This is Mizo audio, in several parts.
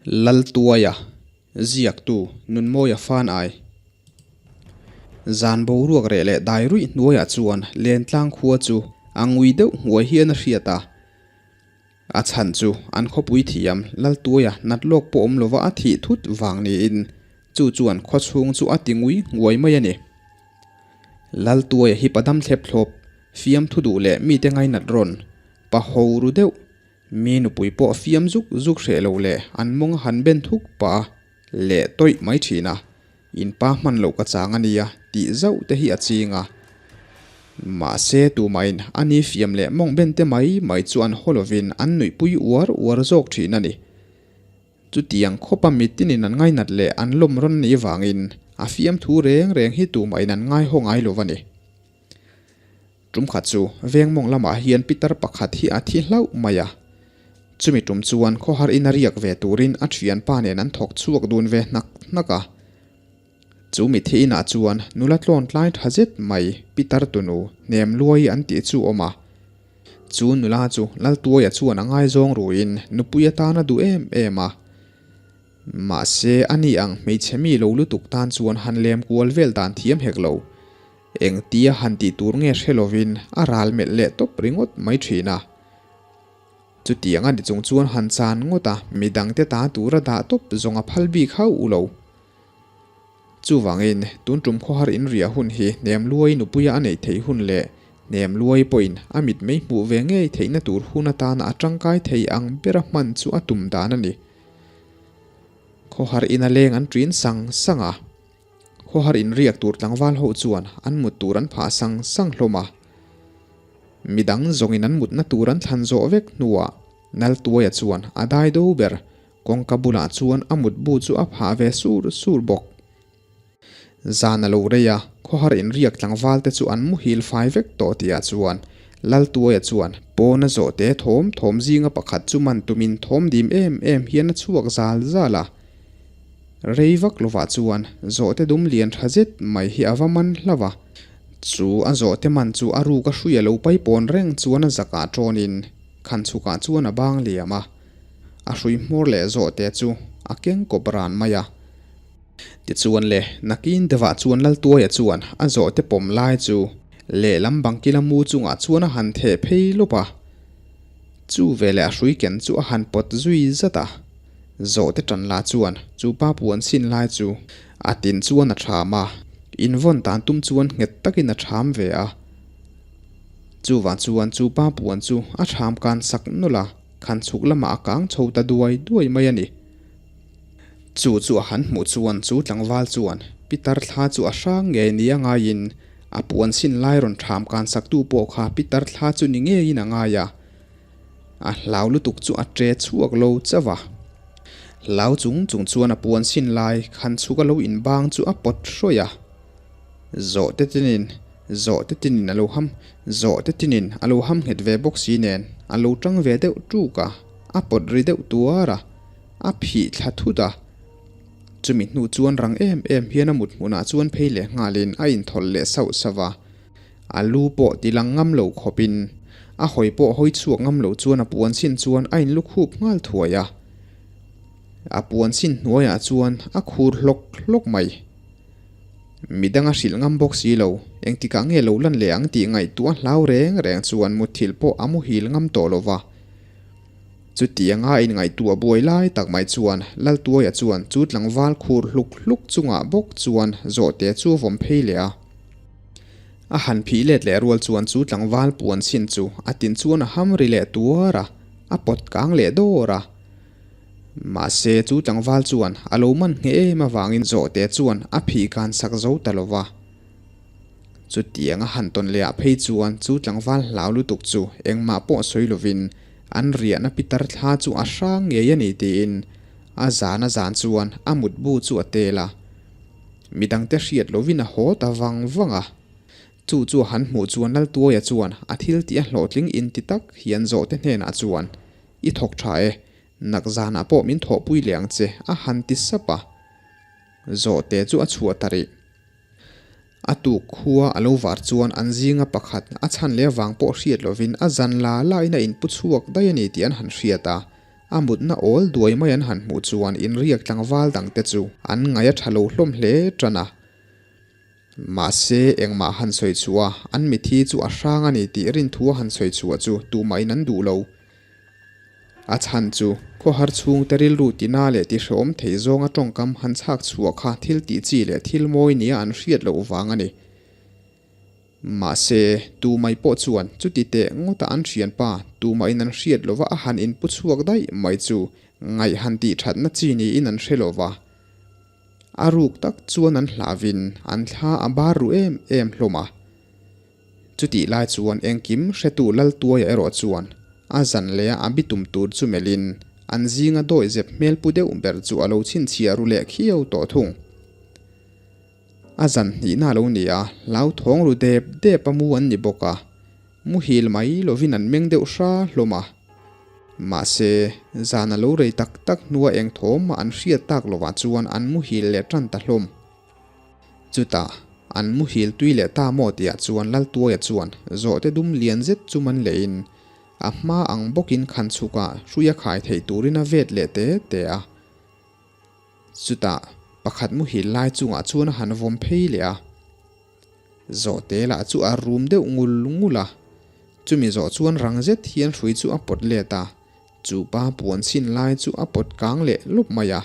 Laltuaia, Ziaktu, Nunmawia Fan Ai. Zan boruak reh leh dai ruih hnuaiah chuan Lentlang khua chu a ngui deuh hmuai hian a hriat a. A chhan chu an khawpui thiam Laltuaia nat lawk pawh awm lova a thih thut vang niin chu chuan khaw chhung chu a ti ngui nguai mai a ni. Laltuaia hi padam thlep thlawp, fiamthu duh leh mite ngainat rawn, pa ho ru deuh, Mi nupui pawh fiam zuk zuk hreh lo leh an mawng a han ben thuk pah a, leh tawih mai thin a, in pa hman loh ka chang a nia tih zauh te hi a ching a. Mahse tumahin a ni fiam leh mawng ben te mai mai chu an haw lovin an nuihpui uar uar zawk thin a ni. Chutiang khawpa mitinin an ngainat leh an lawm rawn nih vangin a fiamthu reng reng hi tumahin an ngaihaw ngai lo a ni. Tum khat chu veng mawng lamah hian pitar pakhat hi a thi hlauh mai a. Chumi tum chuan khawhar in a riak ve turin a thianpa nen an thawk chhuak dun ve hnak hnak a. Chu mithi inah chuan nula tlawn tlai tha zet mai pitar tunu hnem luai an tih chu awm a. Chu nula chu Laltuaia chuan a ngaizawng ruin nupui atan a duh em em a. Mahse ani ang hmeichhe mi lo lutuk tan chuan han lem kual vel dan thiam hek lo. Engtia han tih tur nge hre lovin a ral melh leh tawp ringawt mai thin a. Chutiang a ni chung chuan han chan ngawt a, midangte ta tura dah tawp zawng a phal bik hauh lo. Chuvangin, tun tum khawhar inriah hun hi hnem luai nupuia a neih theih hun leh hnem luai pawhin a mit mei hmuh ve ngei theihna tur hun atana a tangkai thei ang bera hman chu a tum dan a ni. Khawhar ina leng an ṭin sang sang a. Khawhar inriak tur tlangval ho chuan an mut tur an phah sang sang hlawm a. Midang zawngin an mutna tur an thlan zawh vek hnuah Naltuaia chuan a dai do ber kawngka bulah chuan a mutbu chu a phah ve sur sur bawk. Zan a lo rei a, khawhar inriak tlangval te chu an muhil fai vek tawh tihah chuan Laltuaia chuan pawna zawhte thawm thawm zinga pakhat chu man tumin thawm dim em em hian a chhuak zal zal a. Rei vak lovah chuan zawhte dum lian tha zet mai hi a va man hlauh a, chu a zawhte man chu a ruk a hrui a lo paipawn reng chuan a zakah tawnin khan chhukah chuan a bang liam a, a hrui hmawr leh zawhte chu a keng kawp ran mai a. Tichuan le, nakin deuhah chuan Laltuaia chuan a zawhte pawm lai chu lehlam bangkila mu chungah chuan a han theh phei lawp a, chu veleh a hrui ken chu a han pawt zui zat a. Zawhte ṭan lah chuan chu pa puan sin lai chu a tin chuan a ṭham a, invawn tan tum chuan nghet takin a ṭham ve a. Chuvang chuan chu pa puan chu a ṭham kan sak nawlh a, khan chhuk lamah a kang chho ta duai duai mai a ni. Chu chu a han hmuh chuan chu tlangval chuan Pitar thla chu a hrang ngei ni a ngaiin a puan sin lai rawn ṭham kan saktu pawh kha Pitar thla chu ni ngeiin a ngai a. A hlau lutuk chu a ṭe chhuak lo chauh a. Hlau chung chung chuan a puan sin lai khan chhuk a lo inbang chu a pawt hrawih a. Zawhte tinin, zawhte tinin a lo ham, zawhte tinin a lo ham nghet ve bawk si nen a lo ṭang ve deuh ṭuk a, a pawt ri deuh tuar a, a phih thla thut a. Chumi hnu chuan rang em em hian a mut hmunah chuan phei leh nghalin a inthawlh leh sauh sauh a. A lu pawh ti lang ngam lo khawpin a hawi pawh hawi chhuak ngam lo chuan a puan sin chuan a inlu khup nghal thuai a. A puan sin hnuaiah chuan a khur hlawk hlawk mai. Midang a hrilh ngam bawk si lo, engtikah nge lo lan leh ang tih ngaihtuah hlau reng reng chuan mutthilh pawh a muhil ngam tawh lo va. Chutianga inngaihtuah buai lai tak mai chuan Laltuaia chuan chu tlangval khur hluk hluk chungah bawk chuan zawhte chu a vawm phei leh a. A han phih let leh rual chuan chu tlangval puan chhin chu a tin chuan a ham ri leh tuar a, a pawt kang leh dawr a. Mahse chu tlangval chuan a lo man ngheh em avangin zawhte chuan a phih kan sak zo ta lo va. Chutiang a han tawn leh ah phei chuan chu tlangval hlau lutuk chu engmah pawh sawi lovin an riahna pitar thla chu a hrang ngei a ni tiin a zan a zan chuan a mutbu chu a tel a. Midangte hriat lovin a haw ta vang vang a. Chu chu a han hmuh chuan Laltuaia chuan a thil tih a hlawhtling inti tak hian zawhte hnenah chuan, I thawk tha e, nak zanah pawh min thawhpui leh ang che, a han ti sap a. Zawhte chu a chhuah ta rih. A tuk khua a lo var chuan an zinga pakhat a chhan leh vang pawh hriat lovin a zan la lain a inpu chhuak daih a ni tih an han hriat a. A mutna awl duai mai an han hmuh chuan inriak tlangval dangte chu an ngaih a tha lo hlawm hle tan a. Mahse, engmah han sawi chhuah a, an mithi chu a hrang a ni tih rinthu a han sawi chhuah chu tumahin an duh lo. A chhan chu, khawhar chhungte rilru tina leh tihrehawm thei zawnga tawngkam han chhak chhuah kha thil tih chi leh thil mawi nia an hriat loh vang a ni. Mahse, tumai pawh chuan chuti teh ngawta an thianpa tumahin an hriat lova a han inpu chhuak daih mai chu ngaih han tih thatna chi niin an hre lova. A ruk tak chuan an hlahvin an thla a bar ru em em hlawm a. Chutih lai chuan engkim hretu Laltuaia erawh chuan a zan leh a a bitum tur chu melhin an zinga dawi zep hmel pu deuh ber chu a lo chhinchhiah ru leh khiau tawh thung. A zan hnihna a lo ni a, hlauthawng ru dep dep a mu an ni bawk a, muhil mai lovin an meng deuh hra hlawm a. Mahse, zan a lo rei tak tak hnua eng thawm mah an hriat tak lovah chuan an muhil leh tan ta hlawm. Chutah, an muhil tui leh ta maw tihah chuan Laltuaia chuan zawhte dum lian zet chu man lehin a hma ang bawkin khan chhukah hrui a khai theih turin a vet leh te te a. Chutah, pakhat muhil lai chungah chuan a han vawm phei leh a. Zawhte lah chu a rum deuh ngul ngul a. Chumi zawh chuan rang zet hian hrui chu a pawt let a, chu pa puan chhin lai chu a pawt kang leh lawp mai a.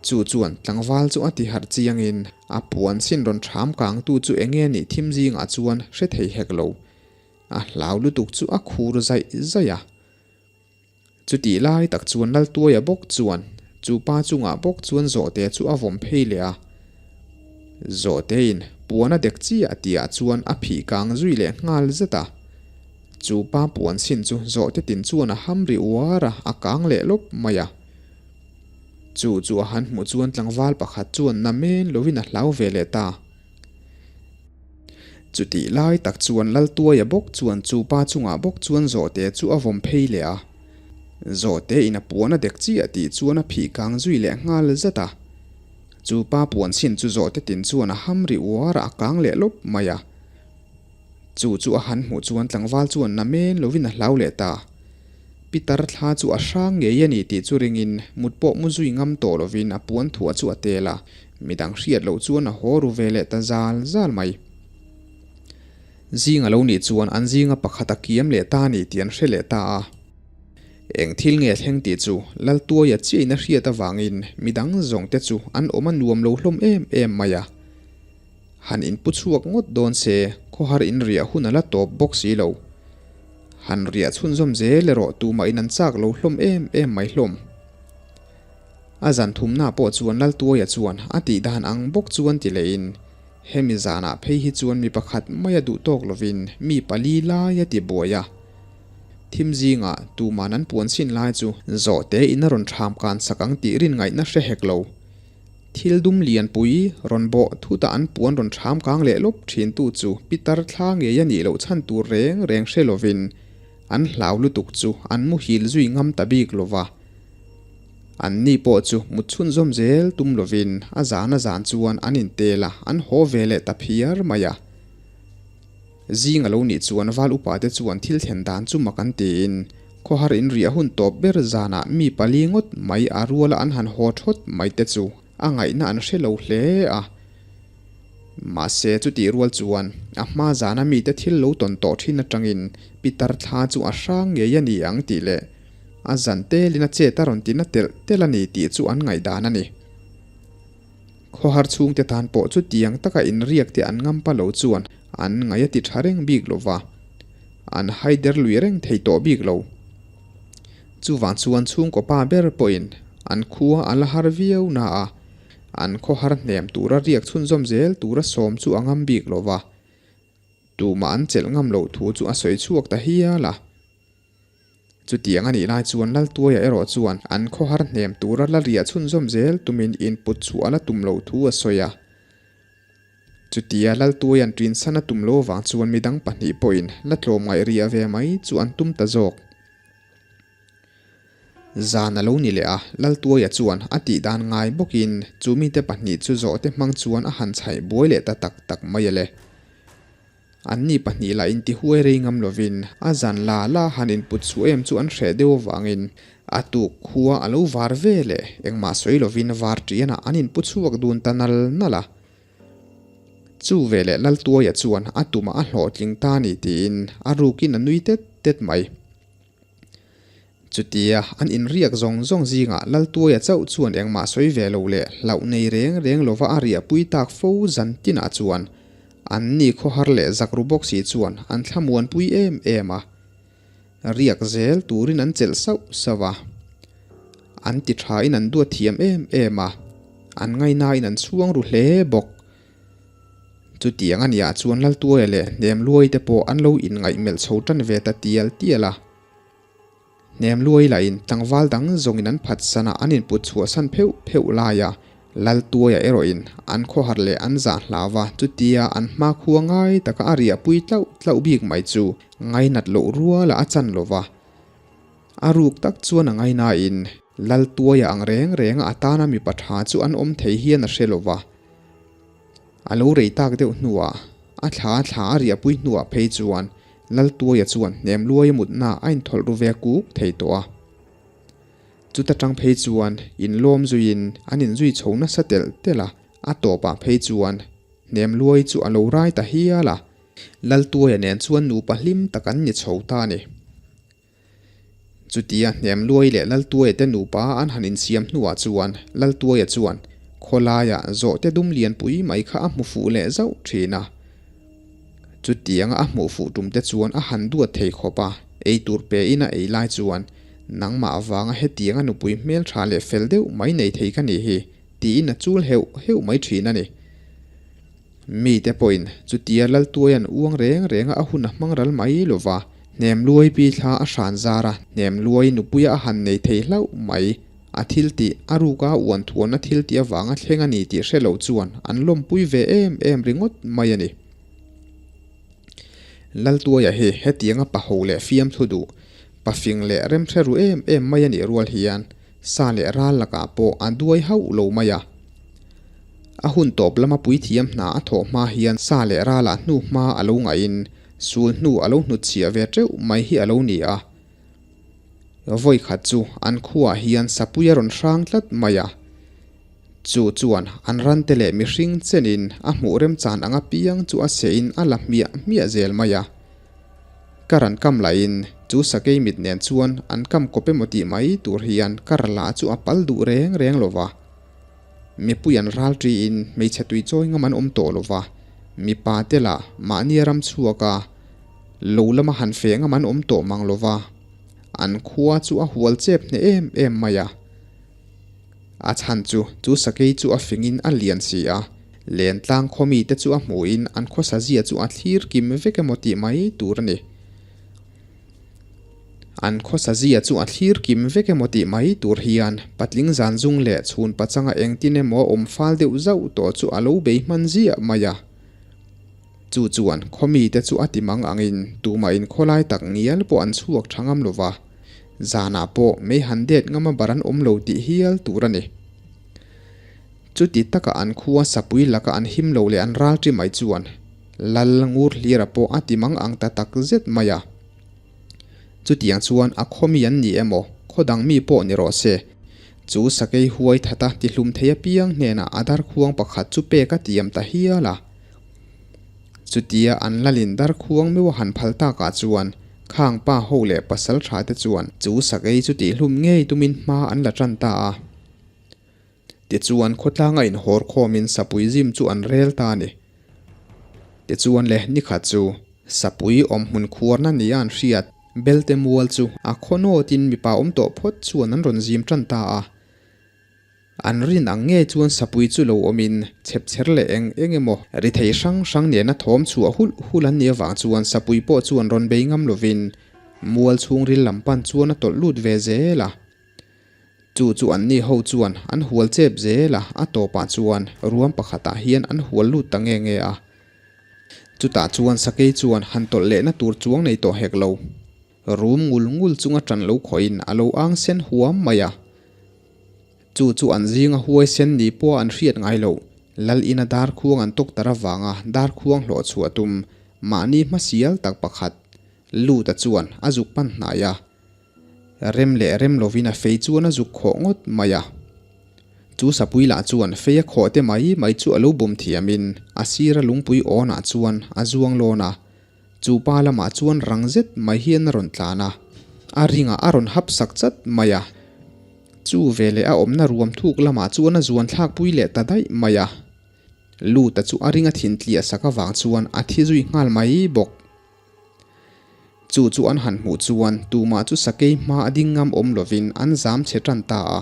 Chu chuan tlangval chu a ti harh chiangin a puan chhin rawn ṭham kangtu chu eng nge nih thim zingah chuan hre thei hek lo. A hlau lutuk chu a khur zaih zaih a. Chutih lai tak chuan Laltuaia bawk chuan chu pa chungah bawk chuan zawhte chu a vawm phei leh a. Zawhtein puan a dek chiah tihah chuan a phih kang zui leh nghal zet a. Chu pa puan chhin chu zawhte tin chuan a ham ri uar a, a kang leh lawp mai a. Chu chu a han hmuh chuan tlangval pakhat chuan na men lovin a hlau ve leh ta. Chutih lai tak chuan Laltuaia bawk chuan chu pa chungah bawk chuan zawhte chu a vawm phei leh a. Zawhte in a puan a dek chiah tih chuan a phih kang zui leh nghal zat a. Chu pa puan chhin chu zawhte tin chuan a ham ri uar a, a kang leh lawp mai a. Chu chu a han hmuh chuan tlangval chuan na men lovin a hlau leh ta. Pitar thla chu a hrang ngei a ni tih chu ringin mut pawh mu zui ngam tawh lovin a puan thuah chu a tel a. Midang hriat loh chuan a haw ru ve leh ta zal zal mai. Zing a lo nih chuan an zinga pakhat a kiam leh ta a ni tih an hre leh ta a. Eng thil nge thleng tih chu Laltuaia chiahin a hriat avangin midang zawngte chu an awm a nuam lo hlawm em em mai a. Han inpu chhuak ngawt dawn se khawhar inriah hun a la tawp bawk si lo. Han riah chhunzawm zel erawh tumahin an chak lo hlawm em em mai hlawm. A zan thumna pawh chuan Laltuaia chuan a tih dan ang bawk chuan ti lehin, hemi zanah phei hi chuan mi pakhat maia duh tawk lovin mi pali lai a ti buai a. Thim zingah tuman an puan chhin lai chu zawhte in a rawn ṭham kan sak ang tih rin ngaihna hre hek lo. Thil dum lianpui rawn bawh thuta an puan rawn ṭham kang leh lawp ṭhintu chu pitar thla ngei a nih loh chhan tur reng reng hre lovin an hlau lutuk chu an muhil zui ngam ta bik lova. An ni pawh chu mut chhunzawm zel tum lovin a zan a zan chuan an intel a, an haw ve leh ta phiar mai a. Zing a lo nih chuan val upa te chuan thil thlen dan chu mak an tiin khawhar inriah hun tawp ber zanah mi pali ngawt mai a ruala an han haw thawt mai te chu a ngaihna an hre lo hle a. Mahse chutih rual chuan a hma zana mite thil lo tawn tawh thin atangin pitar thla chu a hrang ngei a ni ang tih leh A zan telin a chet a rawn ti na telh telh a ni tih chu an ngaihdan a ni. Khawhar chhungte tan pawh chutiang taka inriak te an ngam pa lo chuan an ngaih a ti tha reng bik lo va, an haider lui reng thei tawh bik lo. Chuvang chuan chhungkaw pa ber pawhin an khua a la har viau na a, an khawhar hnem tura riak chhunzawm zel tura sawm chu a ngam bik lo va, tumah an chelh ngam loh thu chu a sawi chhuak ta hial a. Chutiang a nih lai chuan Laltuaia erawh chuan an khawhar hnem tura la riah chhunzawm zel tumin input chhuah a la tum loh thu a sawi a. Chutia Laltuaia'n ṭinsan a tum lo avang chuan midang pahnih pawhin la tlawmngaih riah ve mai chu an tum ta zawk. Zan a lo ni leh a, Laltuaia chuan a tih dan ngai bawkin chu mite pahnih chu zawhte hmang chuan a han chhaih buai leh ta tak tak mai a le. Anni pahnih lah intihuai rei ngam lovin a zan la la han input chhuah em chu an hreh deuh avangin a tuk khua a lo var ve leh engmah sawi lovin var ṭianah an inpu chhuak dun ta nal nal a. Chu veleh Laltuaia chuan a tumah a hlawhtling ta ni tiin a rukin a nui tet tet mai. Chutia an inriak zawng zawng zingah Laltuaia chauh chuan engmah sawi ve lo leh hlauh nei reng reng lova a riahpui tak fo zan tinah chuan an ni khawhar leh zak ru bawk si chuan an thlamuanpui em em a. Riak zel turin an chelh sauh sauh a. An ti thain an duat thiam em em a, an ngainain an chhuang ru hle bawk. Chutiang a niah chuan Laltuaia leh Hnemluai te pawh an lo inngaihmelh chho tan ve ta tial tial a. Hnemluai lahin tlangval dang zawngin an phatsan a, an input chhuahsan pheuh pheuh lai a, Laltuaia erawhin an khawhar leh an zah hlau a, chutia an hmakhua ngai taka a riahpui tlauh tlauh bik mai chu ngainat loh ruala a chan lo va. A ruk tak chuan a ngainain Laltuaia ang reng renga a tana mipa tha chu an awm thei hian a hre lo va. A lo rei tak deuh hnuah, a thla a thla a riahpui hnuah phei chuan Laltuaia chuan hnemluaia mutna a inthawlh ru ve kuk thei tawh a. Chuta tang phei chuan inlawm zuiin an inzui chho nasa telh telh a, a tawpah phei chuan hnemluai chu a lo rai ta hial a. Laltuaia nen chuan nupa hlim tak an ni chho ta a ni. Chutia Hnemluai leh Laltuaia te nupa an han insiam hnuah chuan Laltuaia chuan khawlaia zawhte dum lianpui mai kha a hmu fuh leh zauh thin a. Chutianga a hmuh fuh tum te chuan a han duat thei khawp a, ei tur pe in a ei lai chuan nangmah avanga hetianga nupui hmeltha leh fel deuh mai nei thei ka nih hi tiin a chul heuh heuh mai thin a ni. Mite pawhin chutia Laltuaia'n uang reng renga a hun a hmang ral mai lo va, Hnemluai pi thla a hran zar a, Hnemluai nupuia a han nei thei hlauh mai. A thil tih, a ruka uan thuanna thil tih avanga thleng a ni tih hre lo chuan an lawmpui ve em em ringawt mai a ni. Laltuaia hi hetianga paho leh fiamthu duh, pafing leh remhre ru em em mai a nih rual hian Sa leh ral lakah pawh a duai hauh lo mai a. A hun tawp lama puithiam hna a thawh hma hian sa leh ralah hnu hma a lo ngaihin sul hnu a lo hnutchhiah ve teuh mai hi a lo ni a. Vawi khat chu an khuaah hian sapui a rawn hrang tlat mai a. Chu chuan an rante leh mihring chenin a hmuh remchan ang apiang chu a sehin a la hmiah hmiah zel mai a. Kar an kam lahin chu sakei mit nen chuan an kam kawp emaw tih mai tur hian kar lah chu a pal duh reng reng lo va. Mipui an ral ṭiin hmeichhe tui chawi ngam an awm tawh lo va, mipa te lah mahnia ram chhuak a lo lama han feh ngam an awm tawh mang lo va, an khua chu a hual chep hneh em em mai a. A chhan chu, chu sakei chu a fingin a lian si a, lentlang khaw mite chu a hmuhin an khawsa zia chu a thlir kim vek emaw tih mai tur a ni. An khawsa zia chu a thlir kim vek emaw tih mai tur hian patling zan zung leh chhun pachanga engtin emaw awm fal deuh zauh tawh chu a lo bei hman ziah mai a. Chu chuan khaw mite chu a ti mang angin tumah in khawlai tak ngial pawh an chhuak tha ngam lo va, zanah pawh mei han det ngama bar an awm lo tih hial tur a ni. Chuti taka an khua sapui laka an him lo leh an ral ṭi mai chuan Lal ngur hlira pawh a ti mang ang ta tak zet mai a. Chutiang chuan a khaw mi an ni emaw, khaw dang mi pawh ni rawh se, chu sakei huai thata tihlum thei apiang hnenah a darkhuang pakhat chu pek a tiam ta hial a. Chutia an lalin darkhuang meuh a han phal takah chuan khang pa ho leh pasal tha te chuan chu sakei chu tihhlum ngei tumin hma an la tan ta a. Tichuan khawtlang a inhawr khawmin sapui zim chu an rel ta a ni. Tichuan le nikhat chu sapui awmhmun khuarna nia an hriat Belte mual chu a khaw nawtin mipa awm tawh phawt chuan an rawn zim tan ta a. An rin ang nge chuan sapui chu lo awmin chhepchher leh eng eng emaw ri thei hrang hrang nena thawm chhuah hulh hulh an nih avang chuan sapui pawh chuan rawn bei ngam lovin mual chhungril lam pan chuan a tawlh lut ve zel a. Chu chu anni ho chuan an hual chep zel a, a tawpah chuan ruam pakhatah hian an hual lut ta nge nge a. Chutah chuan sakei chuan han tawlh lehna tur chuang nei tawh hek lo. Rum ngul ngul chunga ṭan lo khawhin a lo ang sen huam mai a. Chu chu an zinga huai sen ni pawha an hriat ngai loh. Lal ina darkhuang an tawk tar avanga darkhuang hlawh chhuah tum. Mahni hmasial tak pakhat Luta chuan a zuk pan hnai a. Rem leh rem lovin a fei chuan a zuk khawh ngawt mai a. Chu sapui lah chuan fei a khawh te mai mai chu a lo bum thiamin a sira lungpui awnah chuan a zuang lawn a. Chu pa lamah chuan rang zet mai hian a rawn tlan a, a ringah a rawn hap sak chat mai a. Chu veleh a awmna ruam thuk lamah chuan a zuan thlakpui leh ta daih mai a. Luta chu a ringa thin tliah sak avang chuan a thi zui nghal mai bawk. Chu chu an han hmuh chuan tumah chu sakei hma a ding ngam awm lovin an zam chhe tan ta a.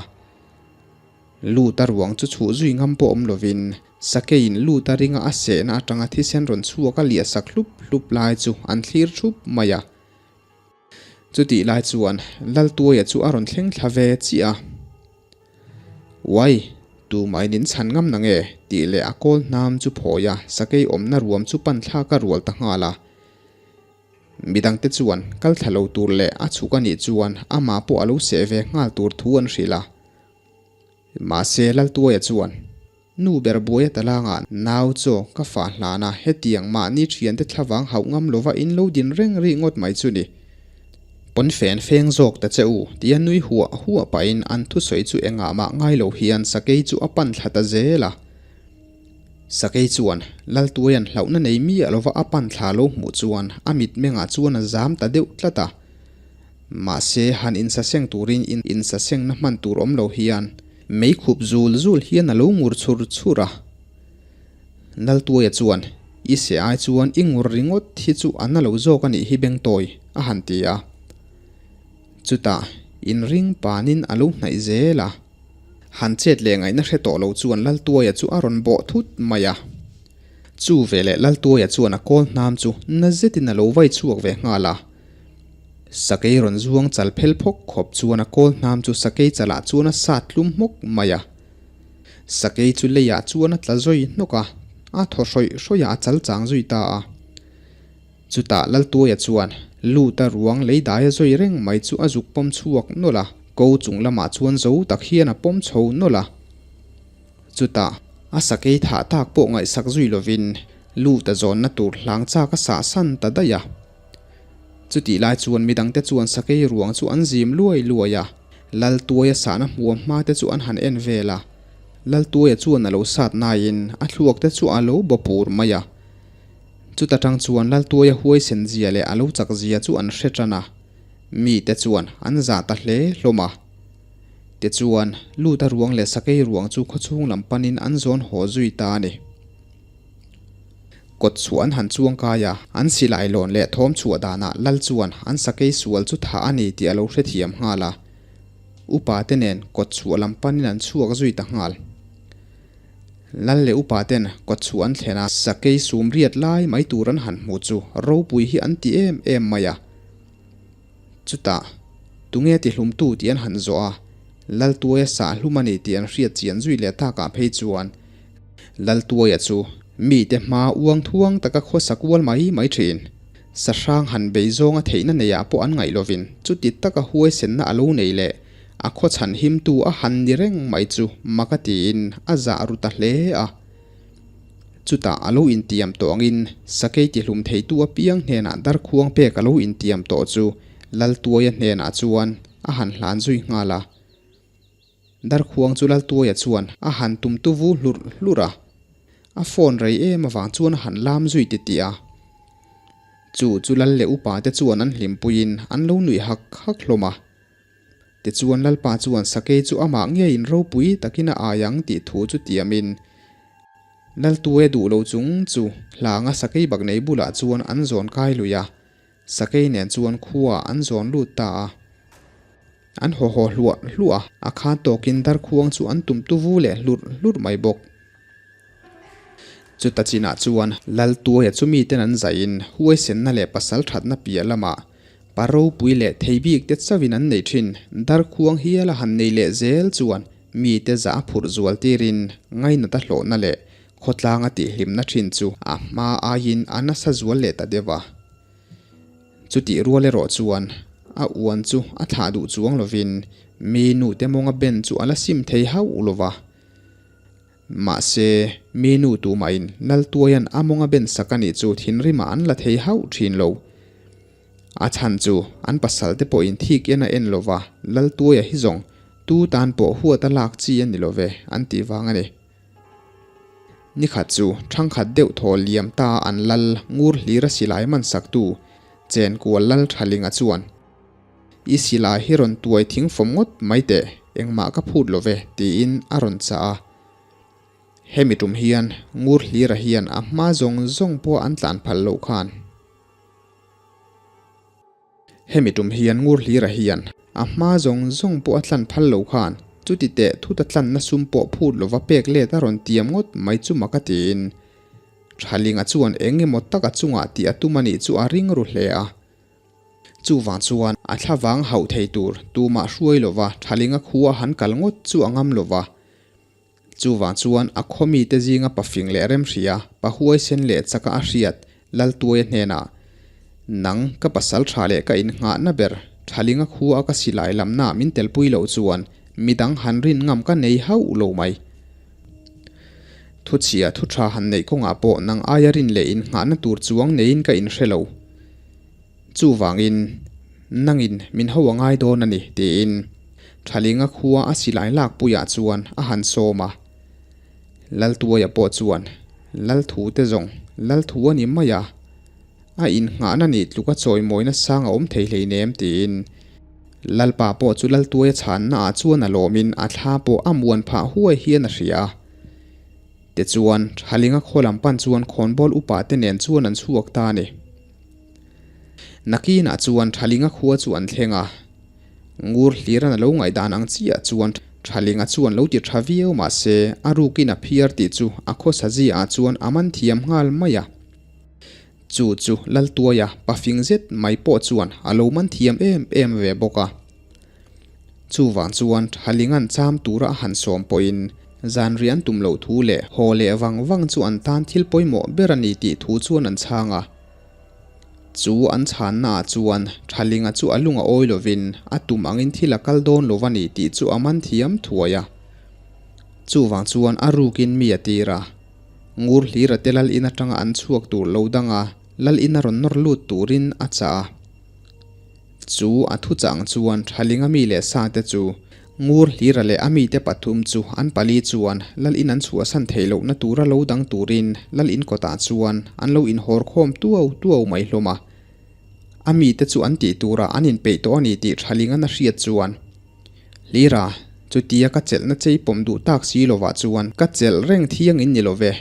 Luta ruang chu chhuh zui ngam pawh awm lovin sakeiin Luta ringa a sehna atanga thisen rawn chhuak a liah sak hlup hlup lai chu an thlir thup mai a. Chutih lai chuan Laltuaia chu a rawn thleng thla ve chiah a. Uai, tumah in in chhan ngam na nge? tih leh a kawl hnam chu phawi a, sakei awmna ruam chu pan thlak a rual ta nghal a. Midangte chuan kal thla lo tur leh a chhuk a nih chuan amah pawh a lo seh ve nghal tur thu an hrilh a. Mahse Laltuaia chuan, Nu ber buai a talangah nau chaw ka fah hlan a, hetiang mahni thiante thlavang hauh ngam lova in lo din reng rih ngawt mai chu ni. Pawnfen feng zawk ta che u, tia nui huah huah pahin an thusawi chu engah mah ngai lo hian sakei chu a pan thla ta zel a. Sakei chuan Laltuaia'n hlauhna nei miah lova a pan thla lo hmuh chuan a mitmengah chuan a zam ta deuh tlat a. Mahse han insaseng turin insasengna hman tur awm lo hian Mei khup zul zul hian a lo ngur chhur chhur a. Laltuaia chuan, I se ai chuan i ngur ringawt hi chu a na lo zawk a nih hi Bengtawi, a han ti a. Chutah, inring panin a lo hnaih zel a. Han chet leh ngaihna hre tawh lo chuan Laltuaia chu a rawn bawh thut mai a. Chu veleh Laltuaia chuan a kawl hnam chu na zetin a lo vai chhuak ve nghal a. Sakei rawn zuang chal phel phawk khawp chuan a kawl hnam chu sakei chalah chuan a sat tlum hmawk mai a. Sakei chu leiah chuan a tla zawi hnawk a, a thaw hrawih hrawih a, a chal chang zui ta a. Chutah Laltuaia chuan Luta ruang lei dai a zawi reng mai chu a zuk pawm chhuak nawlh a, ko chung lamah chuan zo tak hian a pawm chho nawlh a. Chutah a sakei thah tak pawh ngaihsak zui lovin Luta zawnna tur hlang chak a sah san ta daih a. Chutih lai chuan midangte chuan sakei ruang chu an zim luai luai a, Laltuaia sahna hmuam hma te chu an han en vel a. Laltuaia chuan a lo sat naiin a thluak te chu a lo baw pur mai a. Chuta tang chuan Laltuaia huaisen zia leh a lo chak zia chu an hre tan a, mite chuan an zah ta hle hlawm a. Tichuan, Luta ruang leh sakei ruang chu khawchhung lam panin an zawn haw zui ta a ni. Kawt chhuah an han chuang kai a, an silai lawn leh thawm chhuah danah Lal chuan an sakei sual chu thah a ni tih a lo hrethiam nghal a. Upa te nen kawt chhuah lam panin an chhuak zui ta nghal. Lal leh upa ten kawt chhuah an thlen a, sakei sum riat lai mai tur an han hmu chu ropui hi an ti em em mai a. Chutah, tunge tihlumtu tih an han zawh a, Laltuaia sah hlum a ni tih an hriat chian zui leh takah phei chuan Laltuaia chu mite hma uang thuang taka khawsa kual mai mai thin. Sahrang han bei zawnga theihna neiah pawh an ngaih lovin chuti taka huaisenna a lo nei leh a khawchhan himtu a han ni reng mai chu mak a tiin a zah ru ta hle a. Chutah a lo intiam tawh angin sakei tihlum theitu apiang hnenah darkhuang pek a lo intiam tawh chu Laltuaia hnenah chuan a han hlan zui nghal a. Darkhuang chu Laltuaia chuan a han tum tu vu hlurh hlurh a, a phone rei em avang chuan a han lam zui titih a. Chu chu Lal leh upa te chuan an hlimpuiin an lo nuih hak hak hlawm a. Tichuan Lalpa chuan sakei chu amah ngeiin ropui takin a ai ang tih thu chu tiamin Laltuaia duh lo chung chu hlanga sakei bak nei bulah chuan an zawn kai lui a. Sakei nen chuan khua an zawn lut ta a. An haw haw hluah hluah a, a khan tawkin darkhuang chu an tum tu vu leh hlurh hlurh mai bawk. Chuta chinah chuan Laltuaia chu miten an zaihin huaisenna leh pasal thatna piah lamah pa ropui leh thei bik te chauhin an nei thin. Darkhuang hial a han nei leh zel chuan mite zah a phurh zual tirin ngainat a hlawhna leh Khawtlang a tihhlimna thin chu a hma aiin a nasa zual leh ta deuh a. Chutih rual erawh chuan a uan chu a thlah duh chuang lovin mi nute mawnga ben chu a la sim thei hauh lo va. Mahse, mi nu tumahin Laltuaia'n a mawng a ben sak a nih chu thinrimah an la thei hauh thin lo. A chhan chu an pasal te pawhin thik en a en lo va, Laltuaia hi zawng tu tan pawh huat a lak chi a ni lo ve an tih vang a ni. Nikhat chu thangkhat deuh thaw liam ta an lal ngur hlir a silai man saktu Chenkual Lal Thalinga chuan, I silai hi rawn tuai thing fawm ngawt mai teh, engmah ka phut lo ve, tiin a rawn chah a. Hemi tum hian ngur hlira hian a hma zawng zawng pawh an tlan phal loh khan. Hemi tum hian ngur hlira hian a hma zawng zawng pawh a tlan phal lo khan chuti teh thut a tlanna sum pawh phut lova pek let a rawn tiam ngawt mai chu mak a tiin Thalinga chuan eng emaw tak a chungah tih a tum a nih chu a ring ru hle a. Chuvang chuan a thlavang hauh thei tur tumah hruai lova Thalinga khua han kal ngawt chu a ngam lova. Chuvang chuan a khaw mite zinga pafing leh remhria, pahuaisen leh chaka a hriat Laltuaia hnenah, Nang ka pasal tha leh ka innghahna ber Thalinga khua ka silai lamnaah min telpui loh chuan midang han rin ngam ka nei hauh lo mai. Thuchhia thu tha han neih kawngah pawh nang aia rin leh innghahna tur chuang neiin ka inhre lo. Chuvangin, nangin min ho a ngai dawn a ni, tiin Thalinga khua a silai lakpuiah chuan a han sawm a. Laltuaia pawh chuan, Lalthu te zawng, Lalthu a ni mai a, a innghahna nih tluka chawimawina sang a awm thei hleinem, tiin Lalpa pawh chu Laltuaia chhannaah chuan a lawmin a thla pawh a muan phah huai hian a hria a. Tichuan, Thalinga khaw lam pan chuan khawnbawl upa te nen chuan an chhuak ta a ni. Nakinah chuan Thalinga khua chu an thleng a, Ngur hliran a lo ngaihdan ang chiah chuan Thalinga chuan lo ti tha viau mah se a rukin a phiar tih chu a khawsa ziaah chuan a man thiam nghal mai a. Chu chu Laltuaia pafing zet mai pawh chuan a lo man thiam em em ve bawk a. Chuvang chuan Thalinga'n cham tura a han sawm pawhin zanriah an tum loh thu leh haw leh vang vang chu an tan thil pawimawh ber a ni tih thu chuan an chhang a. Chu an chhannaah chuan Thalinga chu a lung a awi lovin a tum angin thil a kal dawn lo a ni tih chu a man thiam thuai a. Chuvang chuan a rukin mi a tir a. Ngur hlira te lal in atanga an chhuak tur lo danga lal in a rawn nawr lut turin a chah a. Chu a thuchang chuan Thalinga mi leh sa te chu Ngur hlira leh a mite pathum chu an pali chuan lal in an chhuahsan theih lohna tura lo dang turin lal in kawtah chuan an lo inhawr khawm tuau tuau mai hlawm a. A mite chu an tih turah an inpeih tawh a ni tih Thalinga'n a hriat chuan Hlira, chutia ka chelhna chei pawm duh tak si lovah chuan ka chelh reng thiang in ni lo ve.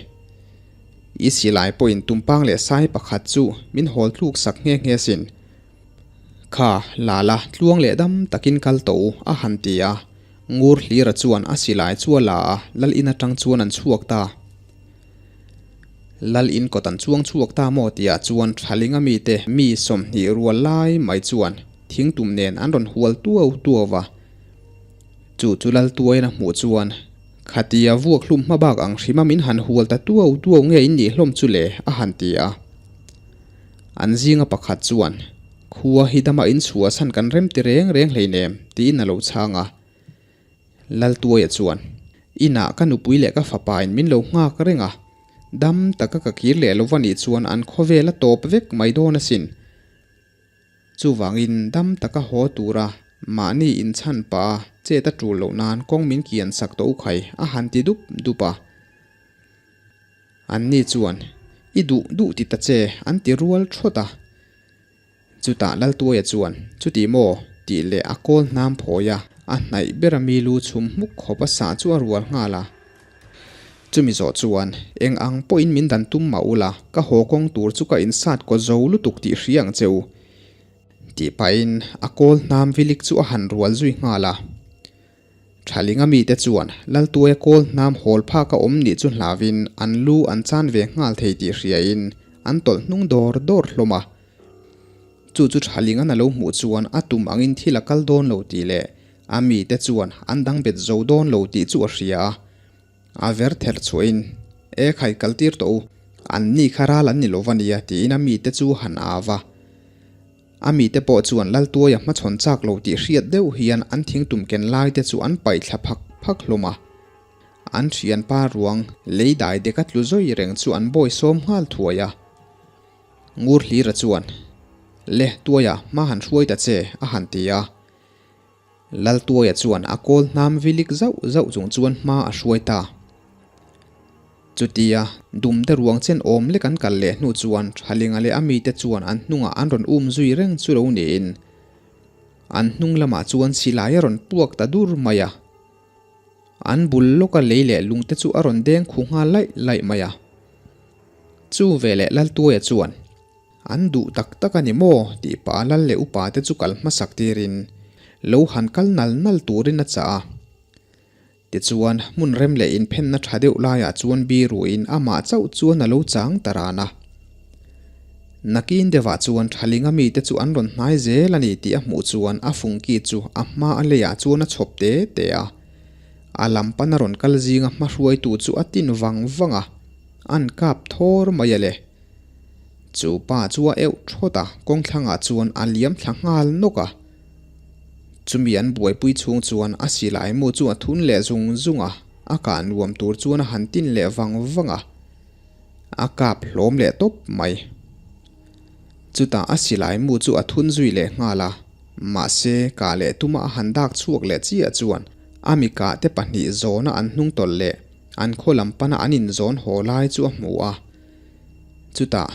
I silai pawhin tumpang leh sai pakhat chu min hawl tluk sak nghe nghe sin. Kha, Lala, tluang leh dam takin kal tawh u, a han ti a. Ngur Hlira chuan a silai chu a la a, Lal in atang chuan an chhuak ta. Lal in kawt an chuang chhuak ta maw tihah chuan Thalinga mite mi 20 rual lai mai chuan thingtum nen an rawn hual tuau tuau va. Chu chu Lal Tuaina hmuh chuan Khatia vuak hlum hma bak ang hrima min han hual ta tuau tuau nge in nih hlawm chu le, a han ti a. An zinga pakhat chuan, Khua hi dama inchhuahsan kan rem ti reng reng hleinem, tiin a lo chhang a. Laltuaia chuan, Inah ka nupui leh ka fapain min lo nghak reng a, dam taka ka kir leh lo va nih chuan an khawvel a tawp vek mai dawn asin. Chuvangin dam taka haw tura mahni inchhan pah a chet a tul loh nan kawng min kian sak tawh u khai, a han ti dup dup a. Anni chuan, I duh duh ti ta che, an ti rual thawt a. Chutah Laltuaia chuan, Chuti maw? tih leh a kawl hnam phawi a, a hnaih bera mi lu chhum hmuk khawp a sah chu a rual nghal a. Chumi zawh chuan, Eng ang pawhin min dan tum mah ula, ka haw kawng tur chu ka insat kaw zo lutuk tih hria ang che u, tih pahin a kawl hnam vilik chu a han rual zui nghal a. Thalinga mite chuan Laltuaia kawl hnam hawl phak a awm nih chu hlauhin an lu an chan ve nghal thei tih hriain an tawlh hnung dawr dawr hlawm a. Chu chu Thalinga'n a lo hmuh chuan a tum angin thil a kal dawn lo tih leh a mite chuan an dang bet zo dawn lo tih chu a hria a. A ver ther chhuahin, E khai kal tir tawh u, an ni kha ral an ni lo va nia tiin a mite chu han au a. A mite pawh chuan Laltuaia hmachhawn chak lo tih hriat deuh hian an thingtum ken lai te chu an paih thla phak phak hlawm a. An thianpa ruang lei dai dek a tlu zawi reng chu an bawi sawm nghal thuai a. Ngur hlira chuan, Le, tuaia hma han hruai ta che, a han ti a. Laltuaia chuan a kawl hnam vilik zauh zauh chung chuan hma a hruai ta. Chutia dumte ruang chen awm lek an kal leh hnu chuan Thalinga leh a mite chuan an hnungah an rawn um zui reng chu lo niin an hnung lamah chuan silai a rawn puak ta dur mai a. An bul lawka lei leh lungte chu a rawn deng khu nghal laih laih mai a. Chu veleh Laltuaia chuan. An duh tak tak a ni maw? tih pah lal leh upa te chu kal hmasak tirin lo han kal nal nal turin a chah a. Tichuan, hmun rem leh inphenna tha deuh laiah chuan biruin amah chauh chuan a lo chang ta ran a. Nakin deuhah chuan Thalinga mite chu an rawn hnai zel a ni tih a hmuh chuan a fungki chu a hma a leiah chuan a chhawp te te a. A lam pan a rawn kal zinga hmahruaitu chu a tin vang vang a, an kap thawr mai a le. Chu pa chu a euh thawt a, kawngthlangah chuan a liam thla nghal nawk a. Chumi an buaipui chhung chuan a silai mu chu a thun leh zung zung a, a kah nuam tur chuan a han tin leh vang vang a. A kap hlawm leh tawp mai. Chutah a silai mu chu a thun zui leh nghal a, mahse kah leh tuma a han dak chhuak leh chiah chuan a mi kah te pahnih zawna an hnung tawlh leh an khaw lam pana an inzawn haw lai chu a hmu a. Chutah,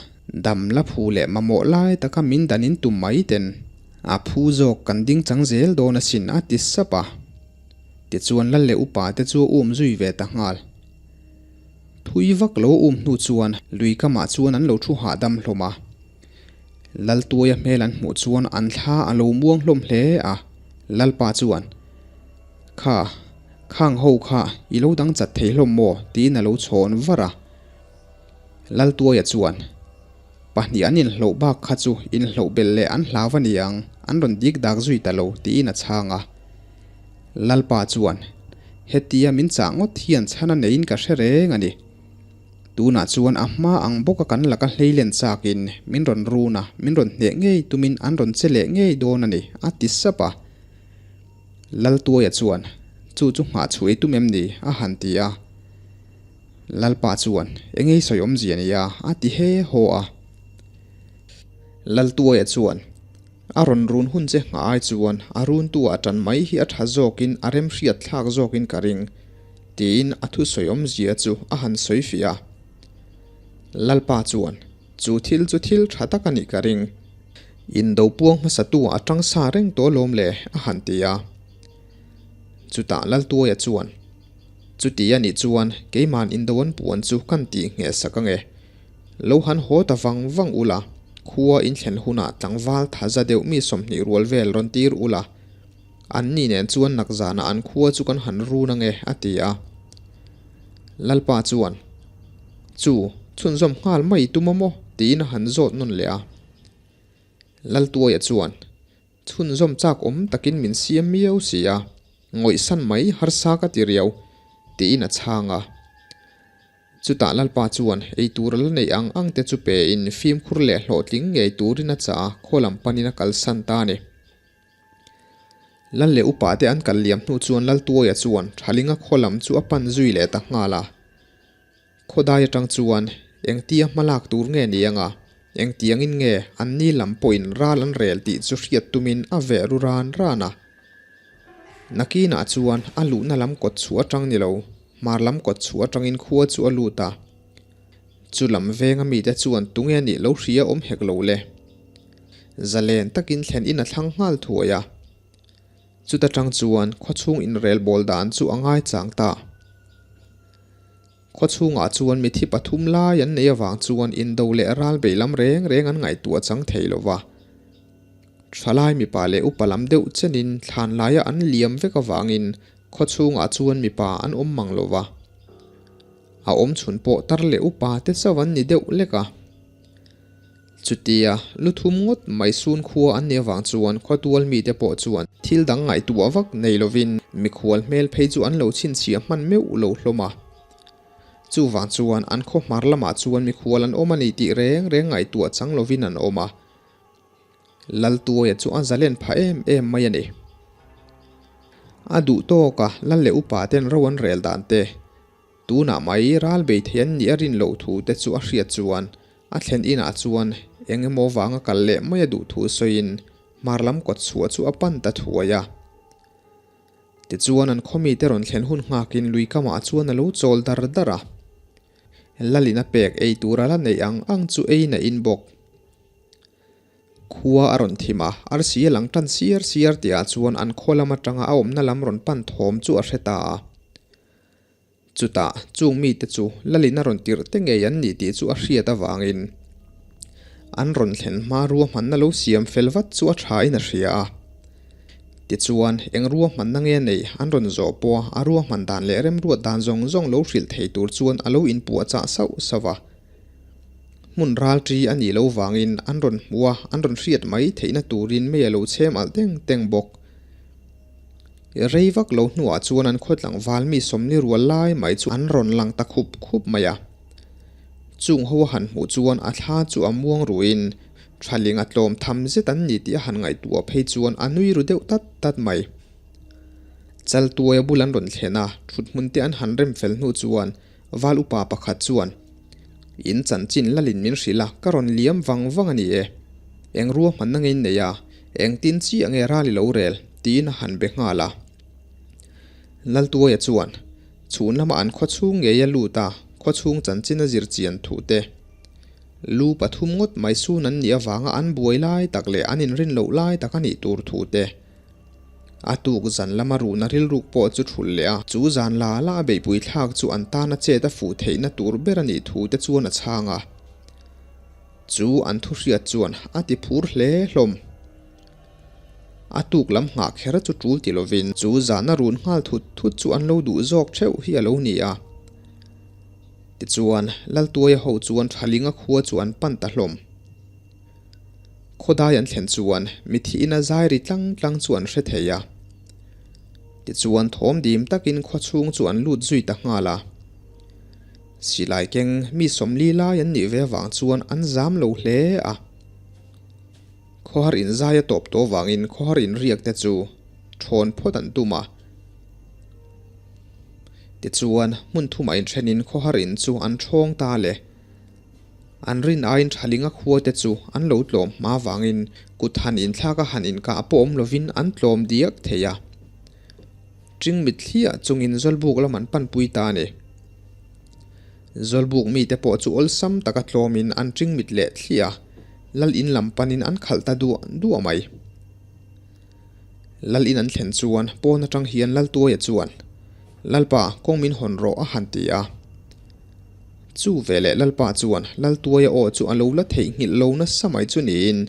dam la phu leh mamawh lai taka min dan in tum mai ten a phu zawk kan ding chang zel dawn asin a ti sap a. Tichuan lal leh upa te chu a um zui ve ta nghal. Thui vak lo a um hnu chuan lui kamah chuan an lo thu hahdam hlawm a. Laltuaia hmel an hmuh chuan an thla a lo muang hlawm hle a, Lalpa chuan, Kha, khang ho kha i lo dang chat thei hlawm maw? tiin a lo chhawn var a. Laltuaia chuan, Pahnih an inhloh bak kha chu inhloh belh leh an hlau a ni ang, an rawn dik dak zui ta lo, tiin a chhang a. Lalpa chuan, Hetia min chah ngawt hian chhan a neiin ka hre reng a ni. Tunah chuan a hma ang bawka kan laka hleilen chakin min rawn run a, min rawn hneh ngei tumin an rawn che leh ngei dawn a ni, a ti sap a. Laltuaia chuan, Chu chu nghah chhuah i tum em ni? a han ti a. Lalpa chuan, Engei sawi awmzia nia, a ti he haw a. Laltuaia chuan, A rawn run hun che nghah ai chuan a runtu ah tan mai hi a tha zawkin a remhriat thlak zawkin ka ring, tiin a thusawi awmzia chu a han sawi fiah a. Lalpa chuan, Chu thil chu thil tha tak a nih ka ring. Indo puang hmasatu ah a tang sa reng tawh alawm le, a han ti a. Chutah Laltuaia chuan, Chuti a nih chuan keiman indo an puan chu kan tih ngheh sak ange. Lo han haw ta vang vang ula, khua in thlen hunah tlangval tha za deuh mi 20 rual vel rawn tir ula, an ni nen chuan nak zanah an khua chu kan han run ange, a ti a. Lalpa chuan, Chu, chhunzawm nghal mai tum a maw? tiin a han zawt nawn leh a. Laltuaia chuan, Chhunzawm chak awm takin min siam miau si a, ngawihsan mai harsa ka ti riau, tiin a chhang a. Chutah Lalpa chuan ei tur a la neih ang ang te chu pein fimkhur leh hlawhtling ngei turin a chah a, khaw lam panin a kalsan ta a ni. Lal leh upa te an kal liam hnu chuan Laltuaia chuan Thalinga khaw lam chu a pan zui leh ta nghal a. Khawdai atang chuan engtia hmalak tur nge ni anga, engtiangin nge anni lam pawhin ral an rel tih chu hriat tumin a veh ru ran ran a. Nakinah chuan a luhna lam kawt chhuah atang ni lo, hmar lam kawt chhuah atangin khua chu a lut a. Chu lam venga mite chuan tunge nih lo hria awm hek lo le. Zalen takin thlen in a thlang nghal thuai a. Chuta tang chuan khawchhung inrelbawl dan chu a ngaichang ta. Khawchhungah chuan mithi pathum lai an neih avang chuan indo leh ral bei lam reng reng an ngaihtuah chang thei lo va. Thalai mipa leh upa lam deuh chenin thlan laia an liam vek avangin khawchhungah chuan mipa an awm mang lo va. A awm chhun pawh tar leh upa te chauh an ni deuh lek a. Chutia, lu thum ngawt mai sun khua an nih avang chuan khawtual mite pawh chuan thil dang ngaihtuah vak nei lovin mikhual hmel phei chu an lo chhinchhiah hman meuh lo hlawm a. Chuvang chuan an khaw hmar lamah chuan mikhual an awm a ni tih reng reng ngaihtuah chang lovin an awm a. Laltuaia chu a zalen phah em em mai a ni. A duh tawka lal leh upa ten ro an rel dan te. Tunah mai ral bei thei an nih a rin loh thu te chu a hriat chuan a thlen inah chuan eng emaw vanga kal leh mai a duh thu sawiin hmar lam kawt chhuah chu a pan ta thuai a. Tichuan an khawmite rawn thlen hun nghakin lui kamah chuan a lo chawl dar dar a. Lalin a pek ei tur a la neih ang ang chu eiin a in bawk. Khua a rawn thim a, arsi a lang tan siar siar tihah chuan an khaw lam atanga a awmna lam rawn pan thawm chu a hre ta a. Chutah, chung mite chu Lalin a rawn tirh te ngei an nih tih chu a hriat avangin an rawn thlen hma ruahmanna lo siam fel vat chu a thain a hria a. Tichuan, eng ruahmanna nge nei an rawn zawh pawh a ruahman dan leh remruat dan zawng zawng lo hrilh thei tur chuan a lo inpuahchah sauh sauh a. Hmun ralṭi a nih loh vangin an rawn hmu a, an rawn hriat mai theihna turin mei a lo chhem alh teng teng bawk. Rei vak lo hnuah chuan an khaw tlangval mi sawmli rual lai mai chu an rawn lang ta khup khup mai a. Chung ho a han hmuh chuan a thla chu a muang ruin thaling a tlawm tham zet an ni tih a han ngaihtuah phei chuan a nui ru deuh tat tat mai. Chaltuaia bul an rawn thlen a, thuthmun te an han rem fel hnu chuan Val upa pakhat chuan, In chanchin lalin min hrilh a, ka rawn liam vang vang a ni e. Eng ruahmanna nge in nei a, engtin chiah nge ral i lo rel? tiin a han be nghal a. Laltuaia chuan, Chhun lama an khawchhung ngei a lut a, khawchhung chanchin a zir chian thu te. Lu pathum ngawt mai sun an nih avanga an buai lai tak leh an inrin loh lai tak a nih tur thu te. A tuk zan lama ruhna rilruk pawh chu thulh leh a, chu zan la la a beihpui thlak chu an tana chet a fuh theihna tur ber a nih thu te chuan a chhang a. Chu an thu hriat chuan a ti phur hle hlawm. A tuk lam nghah kher chu tul ti lovin chu zana run nghal thut thut chu an lo duh zawk theuh hi a lo ni a. Tichuan, Laltuaia ho chuan Thalinga khua chu an pan ta hlawm. Khawdai an thlen chuan mithiin a zai ri tlang tlang chu an hre thei a. Tichuan thawm dim takin khaw chhung chu an lut zui ta nghal a. Silai keng mi sawmli lai an nih ve avang chuan an zam lo hle a. Khawhar in zai a tawp tawh avangin khawhar in riak te chu thawn phawt an tum a. Tichuan hmun thumah inthenin khawhar in chu an thawng ta le. An rin aiin Thalinga khua te chu an lo tlawm hma vangin kut han inthlak a han inkah pawh awm lovin an tlawm diak thei a. Ṭing mitthliah chungin Zawlbuk lam an panpui ta a ni. Zawlbuk mite pawh chu awlsam taka tlawmin an ṭing mit leh thliah a, Lal in lam panin an khalh ta duah duah mai. Lal in an thlen chuan pawn atang hian Laltuaia chuan, Lalpa, kawng min hawn rawh a han ti a. Chu veleh Lalpa chuan Laltuaia aw chu a lo la theihnghilh lo nasa mai chu niin,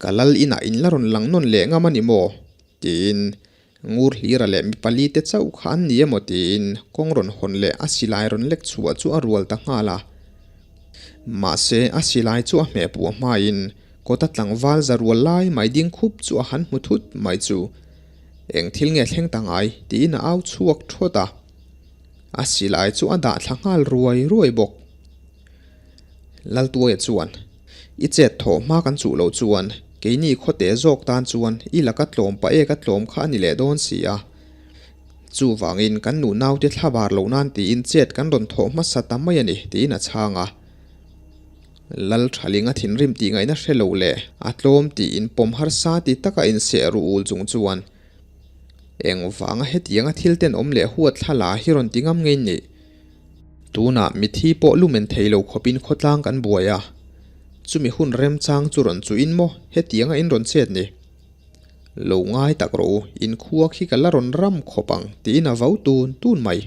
Ka lal inah in la rawn lang nawn leh ngam a ni maw? tiin Ngur Hlira leh mi pali te chauh kha an ni emaw tiin kawng rawn hawn leh a silai rawn lek chhuah chu a rual ta nghal a. Mahse, a silai chu a hmeh puah hmain kawta tlangval za rual lai mai ding khup chu a han hmu thut mai chu, Eng thil nge thleng ta ngai? tiin a au chhuak thawt a. A silai chu a dah thla nghal ruai ruai bawk. Laltuaia chuan, I chet thawh hma kan chuh loh chuan keini khawte zawk tan chuan i laka tlawm pa eka tlawm kha a ni leh dawn si a. Chuvangin kan nu naute thla bar loh nan tiin chet kan rawn thawh hmasa ta mai a ni, tiin a chhang a. Lal Thalinga thinrim tih ngaihna hre lo leh a tlawm tiin pawm harsa ti taka inseh ruh ul chung chuan Engvanga hetianga thil tenawm leh huat thla la hi rawn ti ngam ngei nih? Tunah mithi pawh lumen thei lo khawpin khawtlang kan buai a, chumi hun remchang chu rawn chuhin maw hetianga in rawn chet ni? Lo ngai tak rawh u, in khua khi ka la rawn ram khawp ang tiin a vau tun tun mai.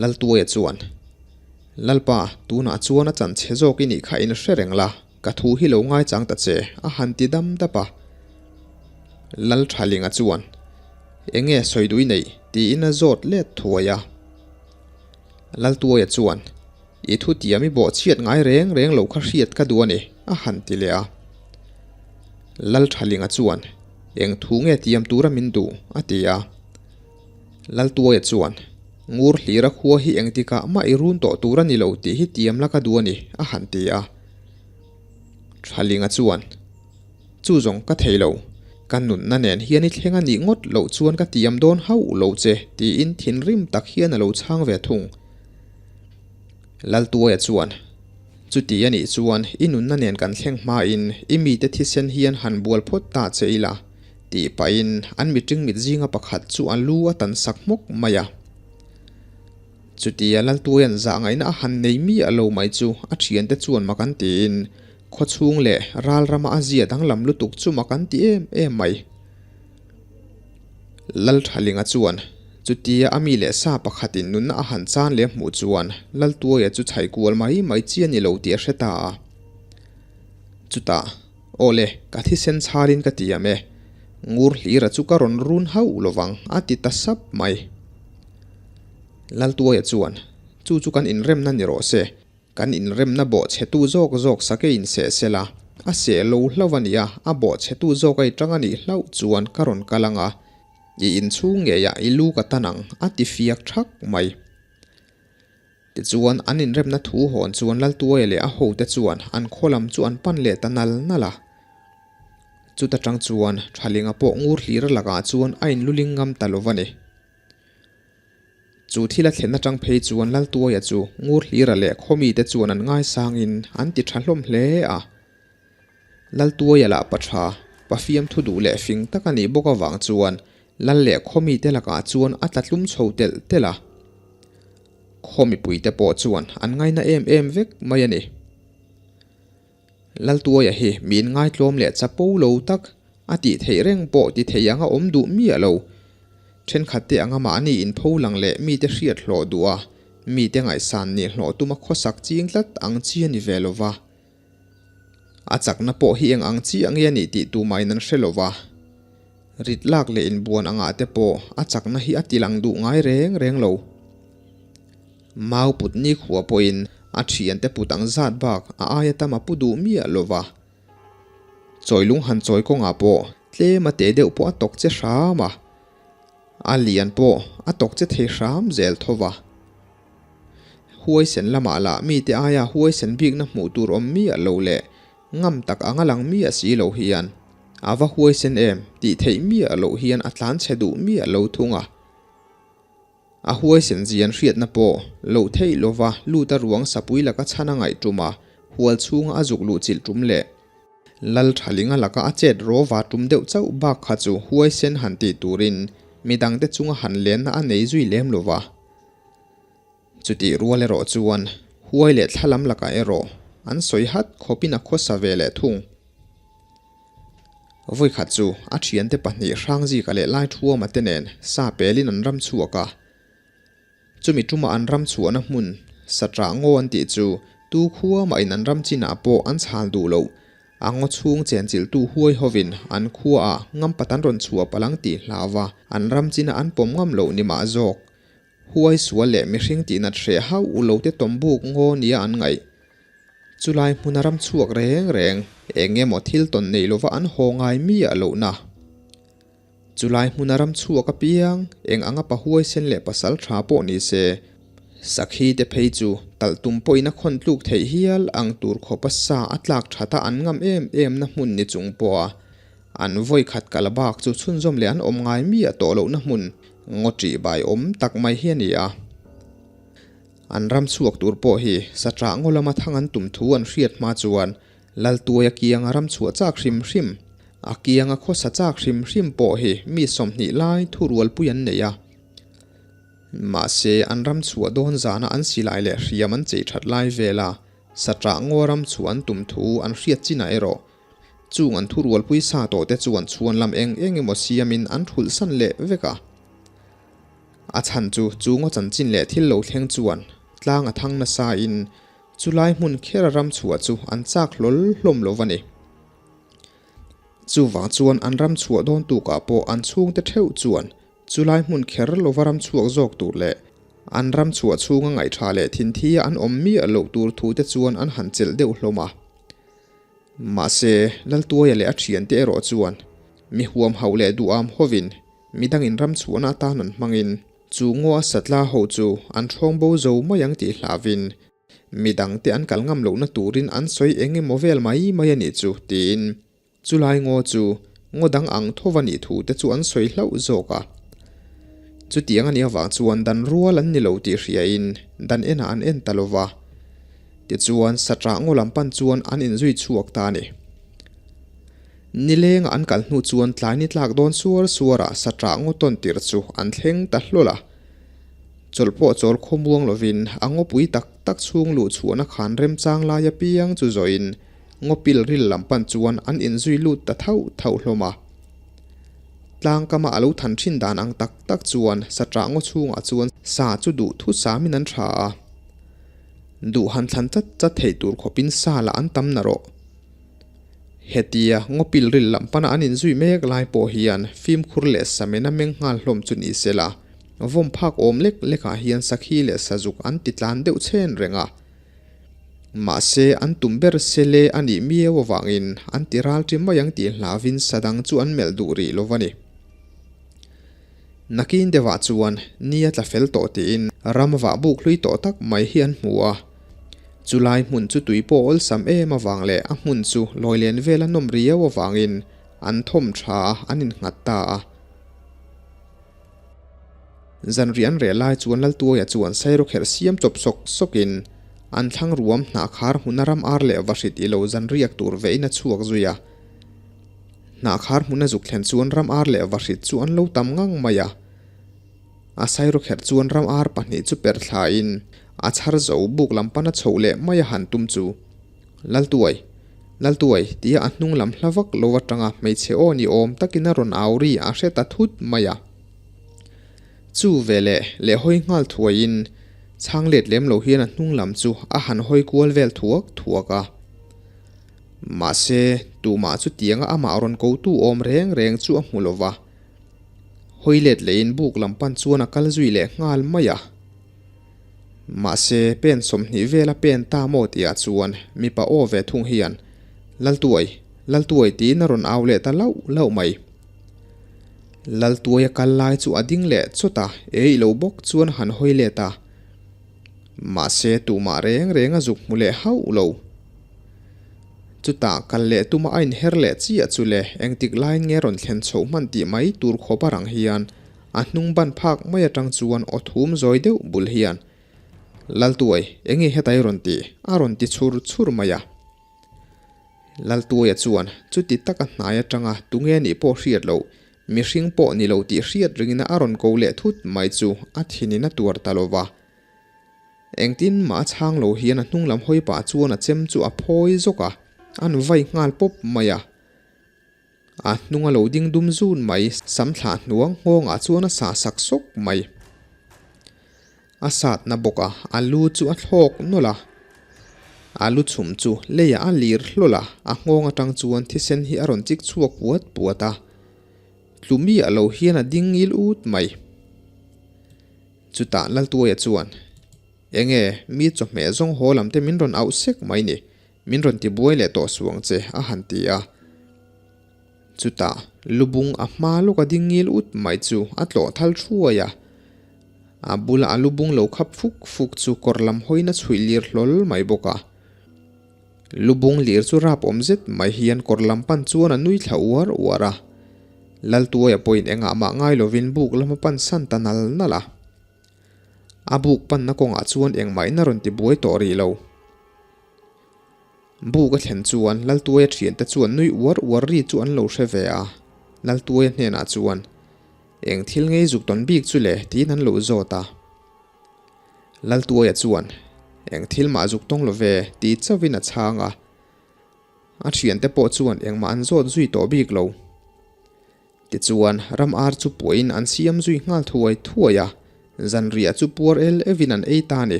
Laltuaia chuan, Lalpa, tunah chuan a chanchhe zawk i nih kha in hre reng la, Ka thu hi lo ngaichang ta che, a han ti dam dap a. Lalthalinga chuan, Enge sawi duh i neih? tiin a zawt let thuai a. Laltuaia chuan, I thu tiam i bawh chhiat ngai reng reng lo kha hriat ka duh a ni, a han ti leh a. Lalthalinga chuan, Eng thu nge tiam tura min duh? a ti a. Laltuaia chuan, Ngur hlira khua hi engtikah mah i run tawh tur a ni lo tih hi tiam la ka duh a ni, a han ti a. Thalinga chuan, Chu zawng ka thei lo. Ka nunna nen hian i thleng a nih ngawt loh chuan ka tiam dawn hauh lo che, tiin thinrim tak hian a lo chhang ve thung. Laltuaia chuan, Chuti a nih chuan i nunna nen kan thleng hmain i mite thisen hian han bual phawt ta che ila, tih pahin an mitring mit zinga pakhat chu a lu a tan sak hmawk mai a. Chutia Laltuaia'n zah ngaihna a han nei miah lo mai chu a thiante chuan mak an tiin khawchhung leh ral rama a zia danglam lutuk chu mak an ti em em mai. Lalthalinga chuan chutia a mi leh sa pakhatin nunna a han chan leh hmuh chuan Laltuaia chu chhai kual mai mai chi a ni lo tih a hre ta a. Chutah, Aw le, ka thisen chharin ka ti am e. Ngur hlira chu ka rawn run hauh lovang a ti ta sap mai. Laltuaia chuan, Chu chu kan inremna ni rawh se. Kan inremna bawh chhetu zawk zawk sake inseh sela, a seh lo hlauh a nia, a bawh chhetu zawk a i tang a nih hlauh chuan ka rawn kal ang a, i inchhung ngeiah i lu ka tan ang, a ti fiak thak mai. Tichuan, an inremna thu hawn chuan Laltuaia leh a hote chuan an khaw lam chu an pan leh ta nal nal a. Chuta tang chuan Thalinga pawh ngur hlir lakah chuan a inluling ngam ta lo va ni. Chu thil a thlen atang phei chuan Laltuaia chu ngur hlira leh khaw mite chuan an ngaisangin an ti tha hlawm hle a. Laltuaia lah pa tha, pa fiamthu duh leh fing tak a nih bawk avang chuan Lal leh khaw mite lakah chuan a tla tlum chho telh telh a. Khaw mipuite pawh chuan an ngaina em em vek mai a ni. Laltuaia hi miin ngaitlawm leh chapo lo tak a tih theih reng pawh ti thei anga awm duh miah lo. Thenkhatte anga mahni inpho lang leh mite hriat hlawh duh a, mite ngaihsan nih hlawh tuma khawsak ching tlat ang chi a ni ve lo va. A chakna pawh hi eng ang chiah nge a nih tih tumahin an hre lo va. Rit lak leh inbuan angah te pawh a chakna hi a ti lang duh ngai reng reng lo. Mau put nikhua pawhin a thiante put ang zat bak a aia tam a pu duh miah lo va. Chawilung han chawi kawngah pawh tlem a teh deuh pawh a tawk che hram a, a lian pawh a tawk che thei hram zel tho va. Huaisen lamah lah mite aia huaisen bikna hmuh tur awm miah lo leh ngam tak anga lang miah si lo hian a va huaisen em tih theih miah loh hian a tlan chhe duh miah lo thung a. A huaisen zian hriatna pawh loh theih lova lut a ruang sapui laka chhan a ngaih tum a, hual chhunga a zuk luh chilh tum leh Lal Thalinga laka a chet rawva tum deuh chauh bak kha chu huaisen han tih turin midangte chunga han lenna a nei zui lem lova. Chutih rual erawh chuan huai leh thla lam lakah erawh an sawi hat khawpin a khawsa ve leh thung. Vawikhat chu a thiante pahnih Hrangzika leh Laithuama te nen sa pelin an ram chhuak a. Chumi tuma an ram chhuahna hmun Satrah ngaw an tih chu tu khua mahin an ram chinah pawh an chhal duh loh. A ngaw chhung chenchilhtu huai hovin an khuaah ngampat an rawn chhuah palh ang tih hlauva an ram china an pawm ngam loh ni mah zawk. Huai sual leh mihring tihnat hreh hauh u lo te tawmbuk ngaw nia an ngaih. Chulai hmuna ram chhuak reng reng eng emaw thil tawn nei lova an haw ngai miah lohna. Chulai hmuna ram chhuak apiang eng anga pa huaisen leh pasal tha pawh ni se, sakhi te phei chu talh tum pawhin a khawn tluk theih hial ang tur khawpa sa a tlak thata an ngam em em na hmun ni chung pawha An vawi khat kal bak chu chhunzawm leh an awm ngai miah tawh lohna hmun ngaw ṭih bai awm tak mai hi a ni a. An ram chhuak tur pawh hi saṭah ngaw lama thang an tum thu an hriat hma chuan Laltuaia kianga ram chhuah chak hrim hrim, a kianga khawsa chak hrim hrim pawh hi mi 20 lai thurualpui an nei a. Mahse, an ram chhuah dawn zana an silai leh hriam an chei ṭhat lai vela saṭah ngaw ram chhuah an tum thu an hriat chinah erawh Chung an thurualpui sa tawh te chuan chhuan lam eng eng emaw siamin an thulh san leh vek a. A chhan chu chunga chanchin leh thil lo thleng chuan tlang a thang nasa in chulai hmun khera ram chhuah chu an chak hlawl hlawm lo va ni. Chuvang chuan an ram chhuah dawn tukah pawh an chhungte theuh chuan chulai hmun kher lova ram chhuak zawk tur leh an ram chhuah chhunga ngaihṭha leh thinthia an awm miah loh tur thu te chuan an han chelh deuh hlawm a. Mahse, Laltuaia leh a thiante erawh chuan mi huam hauh leh duham hovin midangin ram chhuahna atan an hmangin chu ngaw a satla ho chu an ṭhawng bo zo mai ang tih hlauhin midangte an kal ngam lohna turin an sawi eng emaw vel mai mai a nih chu tiin chulai ngaw chu Ngaw dang ang tho va nih thu te chu an sawi hlauh zawk a. Chutiang a nih avang chuan dan rual an ni lo tih hriain dan enah an en ta lo va. Tichuan, Saṭah ngaw lam pan chuan an inzui chhuak ta a ni. Nilenga an kal hnu chuan tlai ni tlak dawn suar suarah Saṭah ngaw tawn tirh chu an thleng ta hlawl a. Chawlh pawh chawl khawmuang lovin a ngawpui tak tak chhung luh chhuahna khan remchang lai apiang chu zawhin ngaw pil ril lam pan chuan an inzui lut ta thauh thauh hlawm a. Tlangkama a lo than thin dan ang tak tak chuan Saṭah ngaw chhungah chuan sa chu duh thu samin an tha a. Duh han thlan chat chat theih tur khawpin sa lah an tam narawh. Hetia ngaw pil ril lam pana an inzui mek lai pawh hian fimkhur leh samena meng nghal hlawm chu ni se la, vawm phak awm lek lekah hian sakhi leh sazuk an ti tlan deuh chhen reng a. Mahse, an tum ber sele a nih miau avangin an ti ral ṭi mai ang tih hlauvin sa dang chu an melh duh rih lo va ni. Nakin deuhah chuan ni a tla fel tawh tiin ram vah buk hlui tawh tak mai hi an hmu a. Chulai hmun chu tui pawh awlsam em avang leh a hmun chu lawi len vel a nawm riau avangin an thawm tha a, an innghat ta a. Zanriah an reh lai chuan Laltuaia chuan sairawkherh siam chawp sawk sawkin an thlang ruam hnah khar hmuna ram ar leh vahrit ilo zanriak tur vein a chhuak zui a. Hnah khar hmuna zuk thlen chuan ram ar leh vahrit chu an lo tam ngang mai a. A sairawkherh chuan ram ar pahnih chu per thlain a chhar zo buk lam pana chhoh leh mai a han tum chu, Laltuai! Laltuai! tia a hnung lam hla vak lo atanga hmeichhe aw ni awm takin a rawn au ri a hre ta thut mai a. Chu veleh leh hawi nghal thuaiin chhang let lem lo hian a hnung lam chu a han hawi kual vel thuak thuak a. Mahse, tumah chutianga amah rawn kotu awm reng reng chu a hmu lo va. Hawi let lehin buk lam pan chuan a kal zui leh nghal mai a. Mahse, pen 20 vela pen ta maw tihah chuan mipa aw ve thung hian, Laltuai, Laltuai tiin a rawn au leh ta lauh lauh mai. Laltuai a kal lai chu a ding leh chawt a, ei lo bawk chuan a han hawi let a. Mahse, tumah reng reng a zuk hmu leh hauh lo. Chutah kal leh tuma a inher leh chiah chu le, engtik laiin nge rawn thlen chhoh hman tih mai tur khawp a rang hian a hnung ban phak mai atang chuan aw thum zawi deuh bul hian, Laltuai, enge hetai rawn ti? a rawn ti chhur chhur mai a. Laltuaia chuan chuti taka hnai atanga tunge nih pawh hriat loh, mihring pawh ni lo tih hriat ringin a rawn ko leh thut mai chu a thinin a tuar ta lo va. Engtin mah a chhang lo hian a hnung lam hawi pah chuan a chem chu a phawi zawk a, a nu vai nghal pawp mai a. A hnung a lo ding dum zun mai, sam thlah hnuang nghawngah chuan a sah sak sawk mai. A satna bawk a, a lu chu a thlawk nawlh a. A lu chhum chu leiah a lir hlawl a, a nghawng atang chuan thisen hi a rawn chik chhuak puat puat a. Tlumi a lo hian a ding ngil ut mai. Chutah Laltuaia chuan, Enge, mi chawhmeh zawng haw lam te min rawn auh sek mai ni, min rawn ti buai leh tawh suang che, a han ti a. Chutah lubung a hma lawk a ding ngil ut mai chu a tlawh thal thuai a. A bula a lubung lo khap fuk fuk chu kawr lam hawiin a chhuih lir hlawl mai bawk a. Lubung lir chu rap awm zet mai hian kawr lam pan chuan a nui thla uar uar a. Laltuaia pawhin engah mah ngai lovin buk lam a pan san ta nal nal a. A buk panna kawngah chuan engmah in a rawn ti buai tawh rih lo. Buk a thlen chuan Laltuaia thiante chuan nui uar uar ri chu an lo hre ve a. Laltuaia hnenah chuan, Eng thil ngei zuk tawn bik chu le? tiin an lo zawt a. Laltuaia chuan, Eng thil mah zuk tawng lo ve, ti chauhin a chhang a. A thiante pawh chuan engmah an zawt zui tawh bik lo. Tichuan, ram ar chu puahin an siam zui nghal thuai thuai a, zanriah chu puar el evin an ei ta a ni.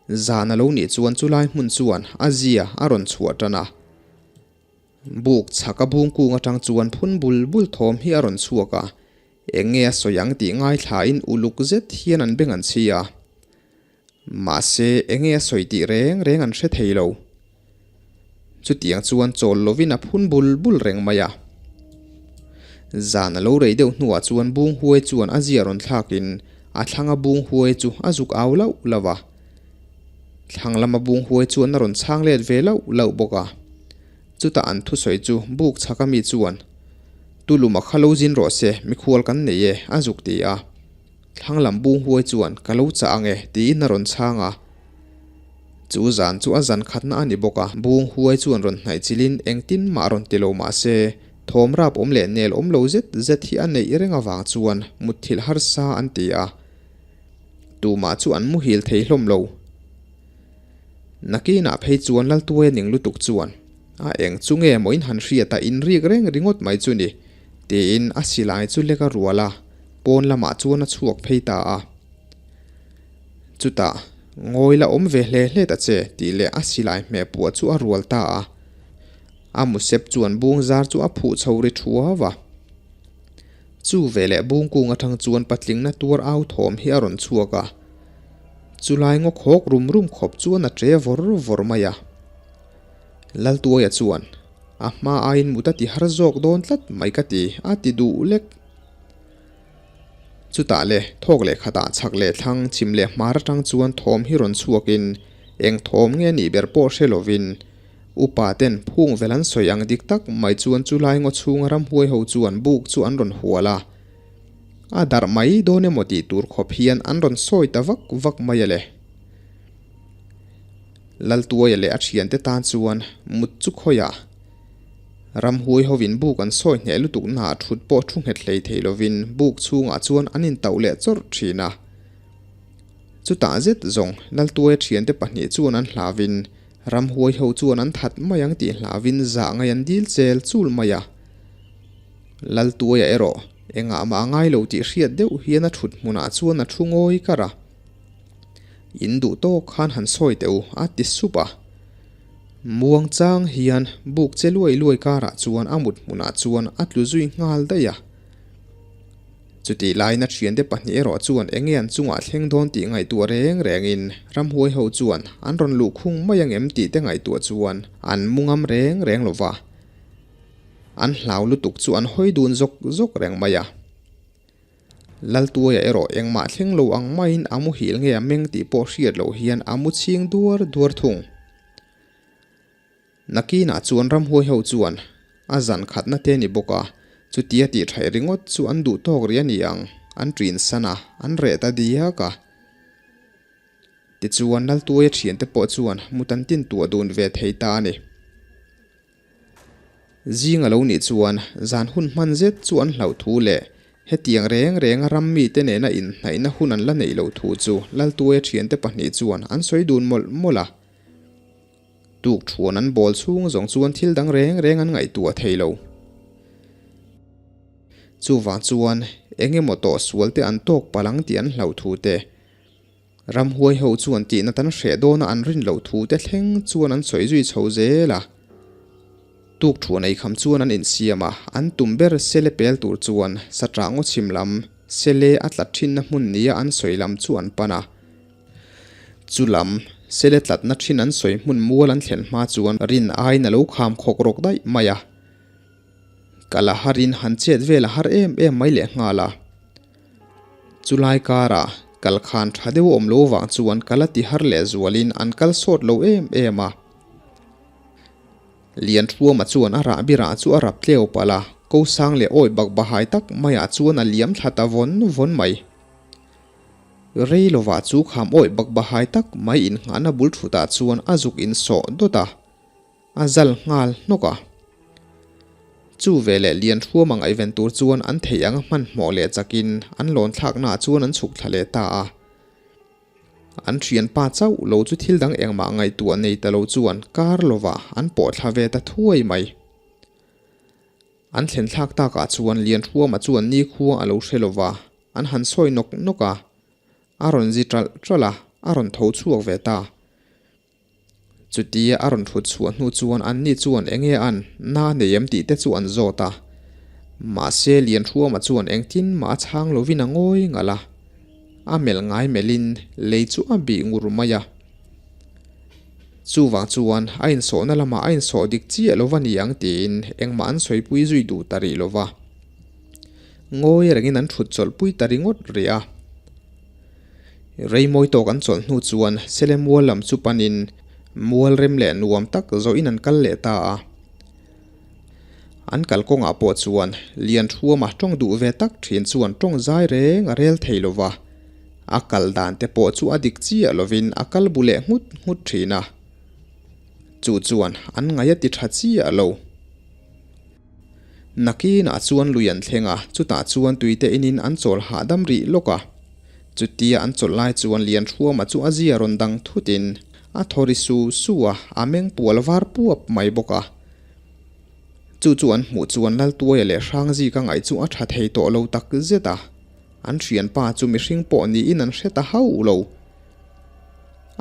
Zan a lo nih chuan chulai hmun chuan a zia a rawn chhuah tan a. Buk chhaka bungkung atang chuan phun bul bul thawm hi a rawn chhuak a, Eng nge a sawi ang tih ngaithlain uluk zet hian an beng an chhi a. Mahse, eng nge a sawi tih reng reng an hre thei lo. Chutiang chuan chawl lovin a phun bul bul reng mai a. Zan a lo rei deuh hnuah chuan bung huai chuan a zia rawn thlakin a thlanga bung huai chu a zuk au lauh lauh a. Thlang lama bung huai chuan a rawn chhang let ve lauh lauh bawk a. Chutah an thusawi chu buk chhaka mi chuan, Tuluma kha lo zin rawh se, mikhual kan nei e, a zuk ti a. Thlang lam bung huai chuan, Ka lo chah ang e, tiin a rawn chhang a. Chu zan chu a zan khatna a ni bawk a, bung huai chuan rawn hnaih chilhin engtin mah rawn ti lo mah se, thawm rap awm leh nel awm lo zet zet hi a neih reng avang chuan mutthilh harsa an ti a. Tumah chu an muhil thei hlawm lo. Nakinah phei chuan Laltuaia ning lutuk chuan, A eng chu nge maw in han hriat a in rik reng ringawt mai chu ni, tiin a silai chu lek a rual a, pawn lamah chuan a chhuak phei ta a. Chutah, Ngawi la awm ve hle hle ta che, tih leh a silai hmeh puah chu a rual ta a. A musep chuan bung zar chu a phuh chho ri thuau a. Chu veleh bung kung atang chuan patlingna tuar au thawm hi a rawn chhuak a. Chulai ngaw khawk rum rum khawp chuan a ṭe vawr vawr mai a. Laltuaia chuan, A hma aiin mut a ti har zawk dawn tlat mai ka ti, a ti duh lek. Chutah le, thawk leh khatah chhak leh thlang, chhim leh hmar atang chuan thawm hi rawn chhuakin eng thawm nge nih ber pawh hre lovin upa ten phung vel an sawi ang dik tak mai chuan chulai ngaw chhunga ramhuai ho chuan buk chu an rawn hual a. A darh mai dawn emaw tih tur khawp hian an rawn sawi ta vak vak mai a le. Laltuaia leh a thiante tan chuan mut chu khawiah ramhuai hovin buk an sawi hneh lutuk naah thut pawh thu nghet hlei thei lovin buk chhungah chuan an intauh leh chawrh thin a. Chutah zet zawng Laltuaia thiante pahnih chuan an hlavin ramhuai ho chuan an that mai ang tih hlavin zah ngai an dil chel chul mai a. Laltuaia erawh engah mah a ngai lo tih hriat deuh hian a thut hmunah chuan a thu ngawi kar a. In duh tawk khan han sawi teh u, a ti sup a. Muang chang hian buk che luai luai karah chuan a mut hmunah chuan a tlu zui nghal daih a. Chutih laiin a thiante pahnih erawh chuan enge an chungah thleng dawn tih ngaihtuah reng rengin ramhuai ho chuan an rawn luh khung mai angem tih te ngaihtuah chuan an mu ngam reng reng lo va. An hlau lutuk chu an hawi dun zawk zawk reng mai a. Laltuaia erawh engmah thleng lo ang maiin a muhil nge a meng tih pawh hriat loh hian a mu chhing duar duar thung. Nakinah chuan ramhuai ho chuan a zan khatna te ni bawk a, chutia tih thaih ringawt chu an duh tawk rih a ni ang, an ṭin san a, an reh ta diak a. Tichuan Laltuaia ṭhiante pawh chuan mut an tin tuah dun ve thei ta a ni. Zing a lo nih chuan zan hun hman zet chu an hlauh thu leh hetiang reng renga ram mite nena inhnaihna hun an la neih loh thu chu Laltuaia thiante pahnih chuan an sawi dun mawlh mawlh a. Tuk thuan an bawl chhung zawng chuan thil dang reng reng an ngaihtuah thei lo. Chuvang chuan eng emaw tawh sual te an tawk palh ang tih an hlauh thu te, Ramhuai ho chuan tihna tan hreh dawna an rin loh thu te thleng chuan an sawi zui chho zel a. Tuk thuan ei kham chuan an insiam a, an tum ber sele pel tur chuan saṭah ngaw chhim lam, sele a tlat thinna hmun nia an sawi lam chu an pan a. Chu lam, sele tlatna thin an sawi hmun mual an thlen hma chuan rin aiin a lo kham khawk rawk daih mai a. Kal a harin han chet vel a har em em mai lehnghal a. Chulai karah kal khan tha deuh awm lo vang chuan kal a ti har leh zualin an kal sawt lo em em a. Lianṭhuama chuan a rah birah chu a rap tleu palh a, ko sang leh awi bak bahai tak maiah chuan a liam thla ta vawn vawn mai. Rei lovah chu kham awi bak bahai tak mai innghahna bul thutah chuan a zuk insawh dawt a. A zal nghal hnawk a. Chu veleh lian hruam ang aiven tur chuan an theih anga hmanhmawh leh chakin an lawn thlaknaah chuan an chhuk thla leh ta a. An thianpa chauh lo chu thil dang engmah ngaihtuah nei ta lo chuan kar lovah an pawh thla ve ta thuai mai. An thlen thlak takah chuan lian hruama chuan nikhua a lo hre lova, an han sawi nawk nawk a. A rawn zi ṭalh ṭalh a, a rawn tho chhuak ve ta. Chutia a rawn thut chhuah hnu chuan anni chuan enge an na nei em tih te chu an zawt a. Mahse Lianhruama chuan engtin mah a chhang lovin a ngawi ngalh a. A melh ngai melhin lei chu a bih ngur mai a. Chuvang chuan a insawhna lamah a insawh dik chiah lo va ni ang tiin engmah an sawipui zui duh ta rih lo va. Ngawi rengin an thut chawlhpui ta ringawt rih a. Reimawi tawk an chawlh hnu chuan Sele mual lam chu panin mual rem leh nuam tak zawhin an kal leh ta a. An kalkawngah pawh chuan Lianṭhuama ṭawng duh ve tak ṭhin chuan ṭawng zai reng a rel thei lo va, a kal dan te pawh chu a dik chiah lovin a kal bu leh nghut nghut ṭhin a. Chu chuan an ngaih a ti ṭha chiah lo. Nakinah chuan lui an thleng a, chutah chuan tuite inin an chawl hahdam rih lawk a. Chutia an chawlh lai chuan Lianṭhuama chu a zia rawn dang thutin a thaw ri su su a, a meng pual var puap mai bawk a. Chu chu an hmuh chuan Laltuaia leh Hrangzika ngaih chu a tha thei tawh lo tak zet a, an thianpa chu mihring pawh niin an hre ta hauh lo.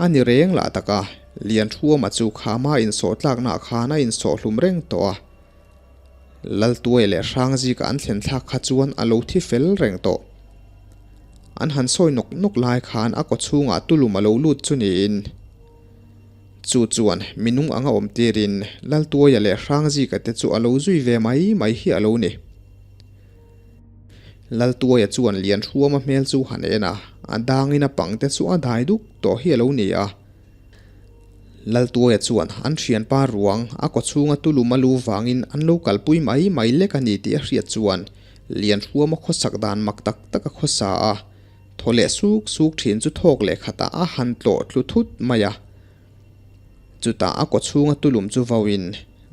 A ni reng lah tak a, Lianṭhuama chu khama insawh tlaknaah khan a insawh hlum reng tawh a. Laltuaia leh Hrangzika an thlen thlak kha chuan a lo thi fel reng tawh. An han sawi nawk nawk lai khan a kawchhungah tulum a lo lut chu niin. Chu chuan minung anga awm tirin Laltuaia leh Hrangzika te chu a lo zui ve mai mai hi a lo ni. Laltuaia chuan Lianhruama hmel chu han en a, a dangin a pang te chu a dai duk tawh hi a lo ni a. Laltuaia chuan an thianpa ruang a kawchhunga tulum a lu vangin an lo kalpui mai mai lek a ni tih a hriat chuan Lianhruama khawsak dan mak tak tak a khawsa a. Thaw leh suk suk thin chu thawk leh khatah a han tlawh tlu thut mai a. Chutah a kawchhunga tulum chu vauin,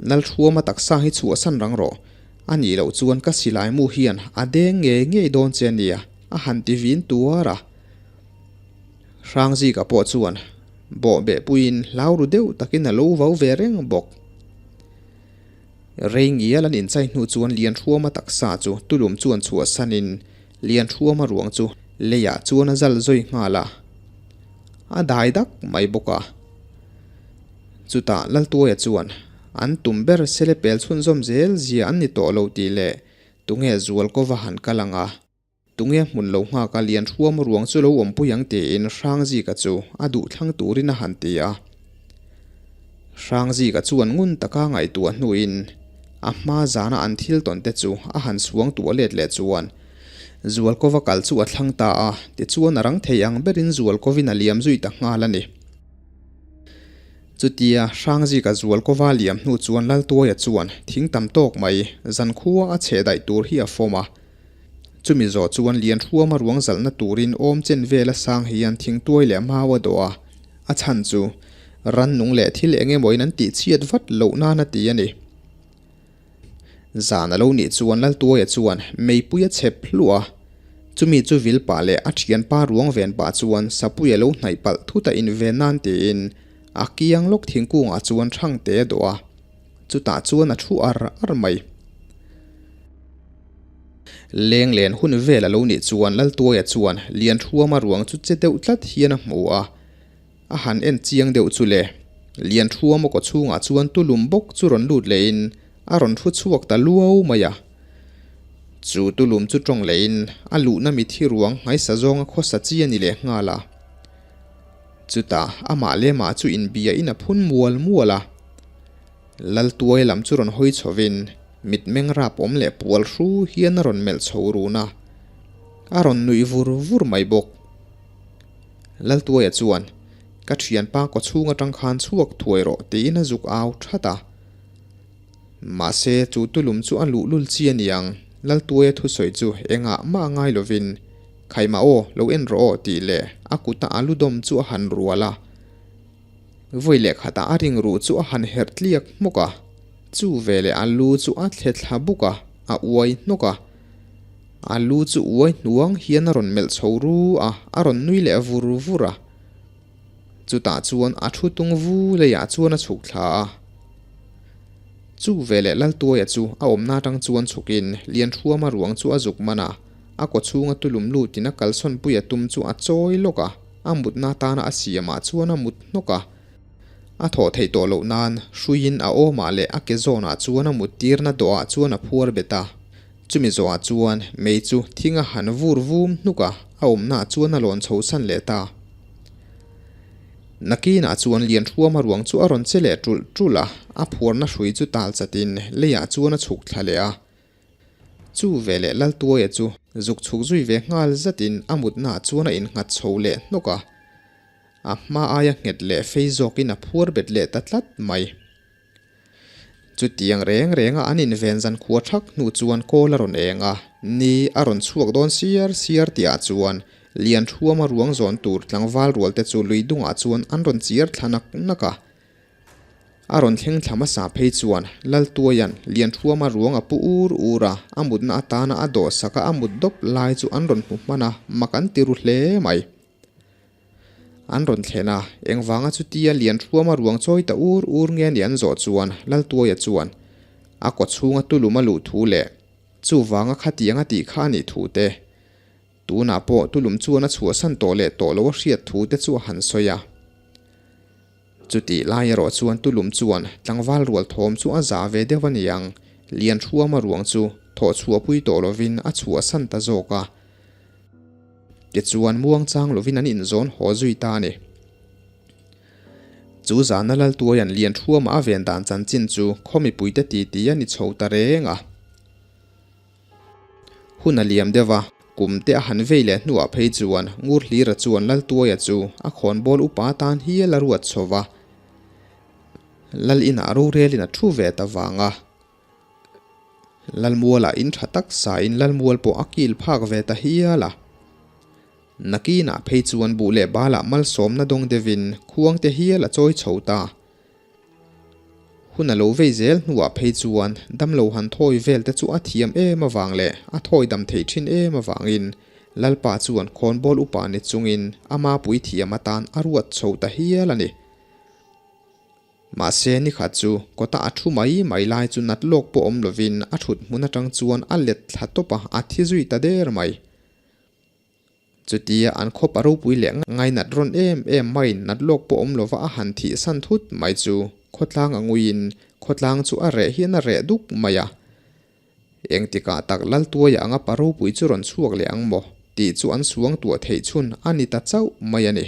Nalhruama taksa hi chhuahsan rang rawh, a nih loh chuan ka silai mu hian a deng ngei ngei dawn che nia, a han ti vin tuar a. Hrangzika pawh chuan bawhbeh puiin hlau ru deuh takin a lo vau ve reng bawk. Rei ngial an inchai hnu chuan Lianhruama taksa chu tulum chuan chhuahsanin Lianhruama ruang chu leiah chuan a zal zawi nghal a, a dai dak mai bawk a. Chutah Laltuaia chuan an tum ber sele pel chhunzawm zel zia an ni tawh lo tih leh tunge zual kova han kal ang a, Tunge hmun lo nghak a Lianhruam ruang chu lo awmpui ang tiin Hrangzika chu a duh thlang turin a han ti a. Hrangzika chuan ngun taka ngaihtuah hnuin a hma zana an thil tawn te chu a han suang tuah let leh chuan Zualkova kal chu a thlang ta a, tichuan a rang thei ang berin Zualkovin a liam zui ta nghal a ni. Chutia Hrangzika Zualkova liam hnu chuan Laltuaia chuan thing tam tawk mai zankhua a chheh daih tur hi a fawm a. Chumi zawh chuan Lianhruama ruang zalhna turin awm chen vela sang hian thingtuai leh mau a dawh a, a chhan chu rannung leh thil eng emawin an tihchhiat vat loh nan a ti a ni. Zan a lo nih chuan Laltuaia chuan meipui a chhep hluah a, chumi chu vil pah leh a thianpa ruang ven pah chuan sapui a lo hnaih palh thut a inven nan tiin a kiang lawk thingkungah chuan Thangte a dawh a, chutah chuan a thu ar ar mai. Leng len hun vel a lo nih chuan Laltuaia chuan Lianhruama ruang chu che deuh tlat hian a hmu a, a han en chiang deuh chu le. Lianhruama kaw chhungah chuan tulum bawk chu rawn lut lehin a rawn thu chhuak ta luau mai a. Chu tulum chu tawng lehin a luhna mithi ruang hmaisa zawnga khawsa chi a ni leh nghal a. Chutah amah leh mah chu inbiain a phun mual mual a. Laltuai lam chu rawn hawi chhovin mitmeng rap awm leh pual hru hian a rawn melh chho run a, a rawn nuih vur vur mai bawk. Laltuaia chuan, Ka thianpa kawchhung atang khan chhuak thuai rawh tiin a zuk au that a. Mahse, chu tulum chu a luhlul chi a niang, Laltuaia thusawi chu engah mah a ngai lovin, Khaimah aw, lo en rawh aw tih leh a kuta a ludawm chu a han rual a. Vawi leh khatah a ring ruh chu a han herh tliak hmawk a, chu veleh a lu chu a thle thla buk a, a uai hnawk a. A lu chu uai hnuang hian a rawn melh chho ru a, a rawn nui leh vur vur a. Chutah chuan a thu tung vu leiah chuan a chhuk thla a. Chu veleh Laltuaia chu a awmna atang chuan chhukin Lianhruama ruang chu a zuk man a, a kawchhunga tulum lutin a kalsawnpui a tum chu a chawi lawk a. A mutna atana a siamah chuan a mut hnawk a, a thawh theih tawh loh nan hruiin a awmah leh a ke zawnah chuan a mut tirna dawhah chuan a phuar bet a. Chumi zawhah chuan mei chu thing a han vur vum hnuk a, a awmnaah chuan a lawn chho san leh ta. Nakinah chuan Lianhruama ruang chu a rawn che leh ṭulh ṭulh a, a phuarna hrui chu tal chatin leiah chuan a chhuk thla leh a. Chu veleh Laltuaia chu zuk chhuk zui ve nghal zatin a mutnaah chuan a innghat chho leh hnawk a, a hma aia nghet leh fei zawkin a phuar bet leh ta tlat mai. Chutiang reng renga an inven zan khua thak hnu chuan kawl a rawn eng a, ni a rawn chhuak dawn siar siar tihah chuan Lianṭhuama ruang zawn tur tlangval rual te chu lui dungah chuan an rawn chiar thla nak nak a. A rawn thleng thla hmasa phei chuan Laltuaia'n Lianṭhuama ruang a pu ur ur a, a mutna atana a dawhsak a a mut dawp lai chu an rawn hmu hman a, mak an ti ru hle mai. An rawn thlen a, engvanga chutia Lianṭhuama ruang chawi ta ur ur nge ni an zawh chuan Laltuaia chuan a kawchhunga tulum a luh thu leh chuvanga khatiang a tih kha a nih thu te, tunah pawh tulum chuan a chhuahsan tawh leh tawh lo a hriat thu te chu a han sawi a. Chutih lai erawh chuan tulum chuan tlangval rual thawm chu a za ve deuh a niang, Lianṭhuama ruang chu thawh chhuahpui tawh lovin a chhuahsan ta zawk a. Tichuan muangchang lovin an inzawn haw zui ta a ni. Chu zana Laltuaia'n Lianṭhuama a ven dan chanchin chu khaw mipuite titi a ni chho ta reng a. Hun a liam deuh a, kum te a han vei leh hnuah phei chuan Ngurhlira chuan Laltuaia chu a khawnbawl upa tan hial a ruat chho va. Lal inah rorelin a thu ve ta vang a. Lalmualah in tha tak sain Lalmual pawh a kil phak ve ta hial a. Nakinah phei chuan buh leh balah malsawmna dawng deuhin khuangte hial a chawi chho ta. Hun a lo vei zel hnuah phei chuan damlo han thawi vel te chu a thiam em avang leh a thawi dam theih thin em avangin Lalpa chuan khawnbawl upa ni chungin ama puithiam atan a ruat chho ta hial a ni. Mahse nikhat chu kawta a thu mai mai lai chu nat lawk pawh awm lovin a thut hmun atang chuan a let thla tawp a, a thi zui ta der mai. Chutia an khawp a ropui leh ngainat rawn em em maiin nat lawk pawh awm lova a han thih san thut mai chu khawtlang a nguiin khawtlang chu a reh hian a reh duk mai a. Engtikah tak Laltuaia anga pa ropui chu rawn chhuak leh ang maw tih chu an suang tuah theih chhun a ni ta chauh mai a ni.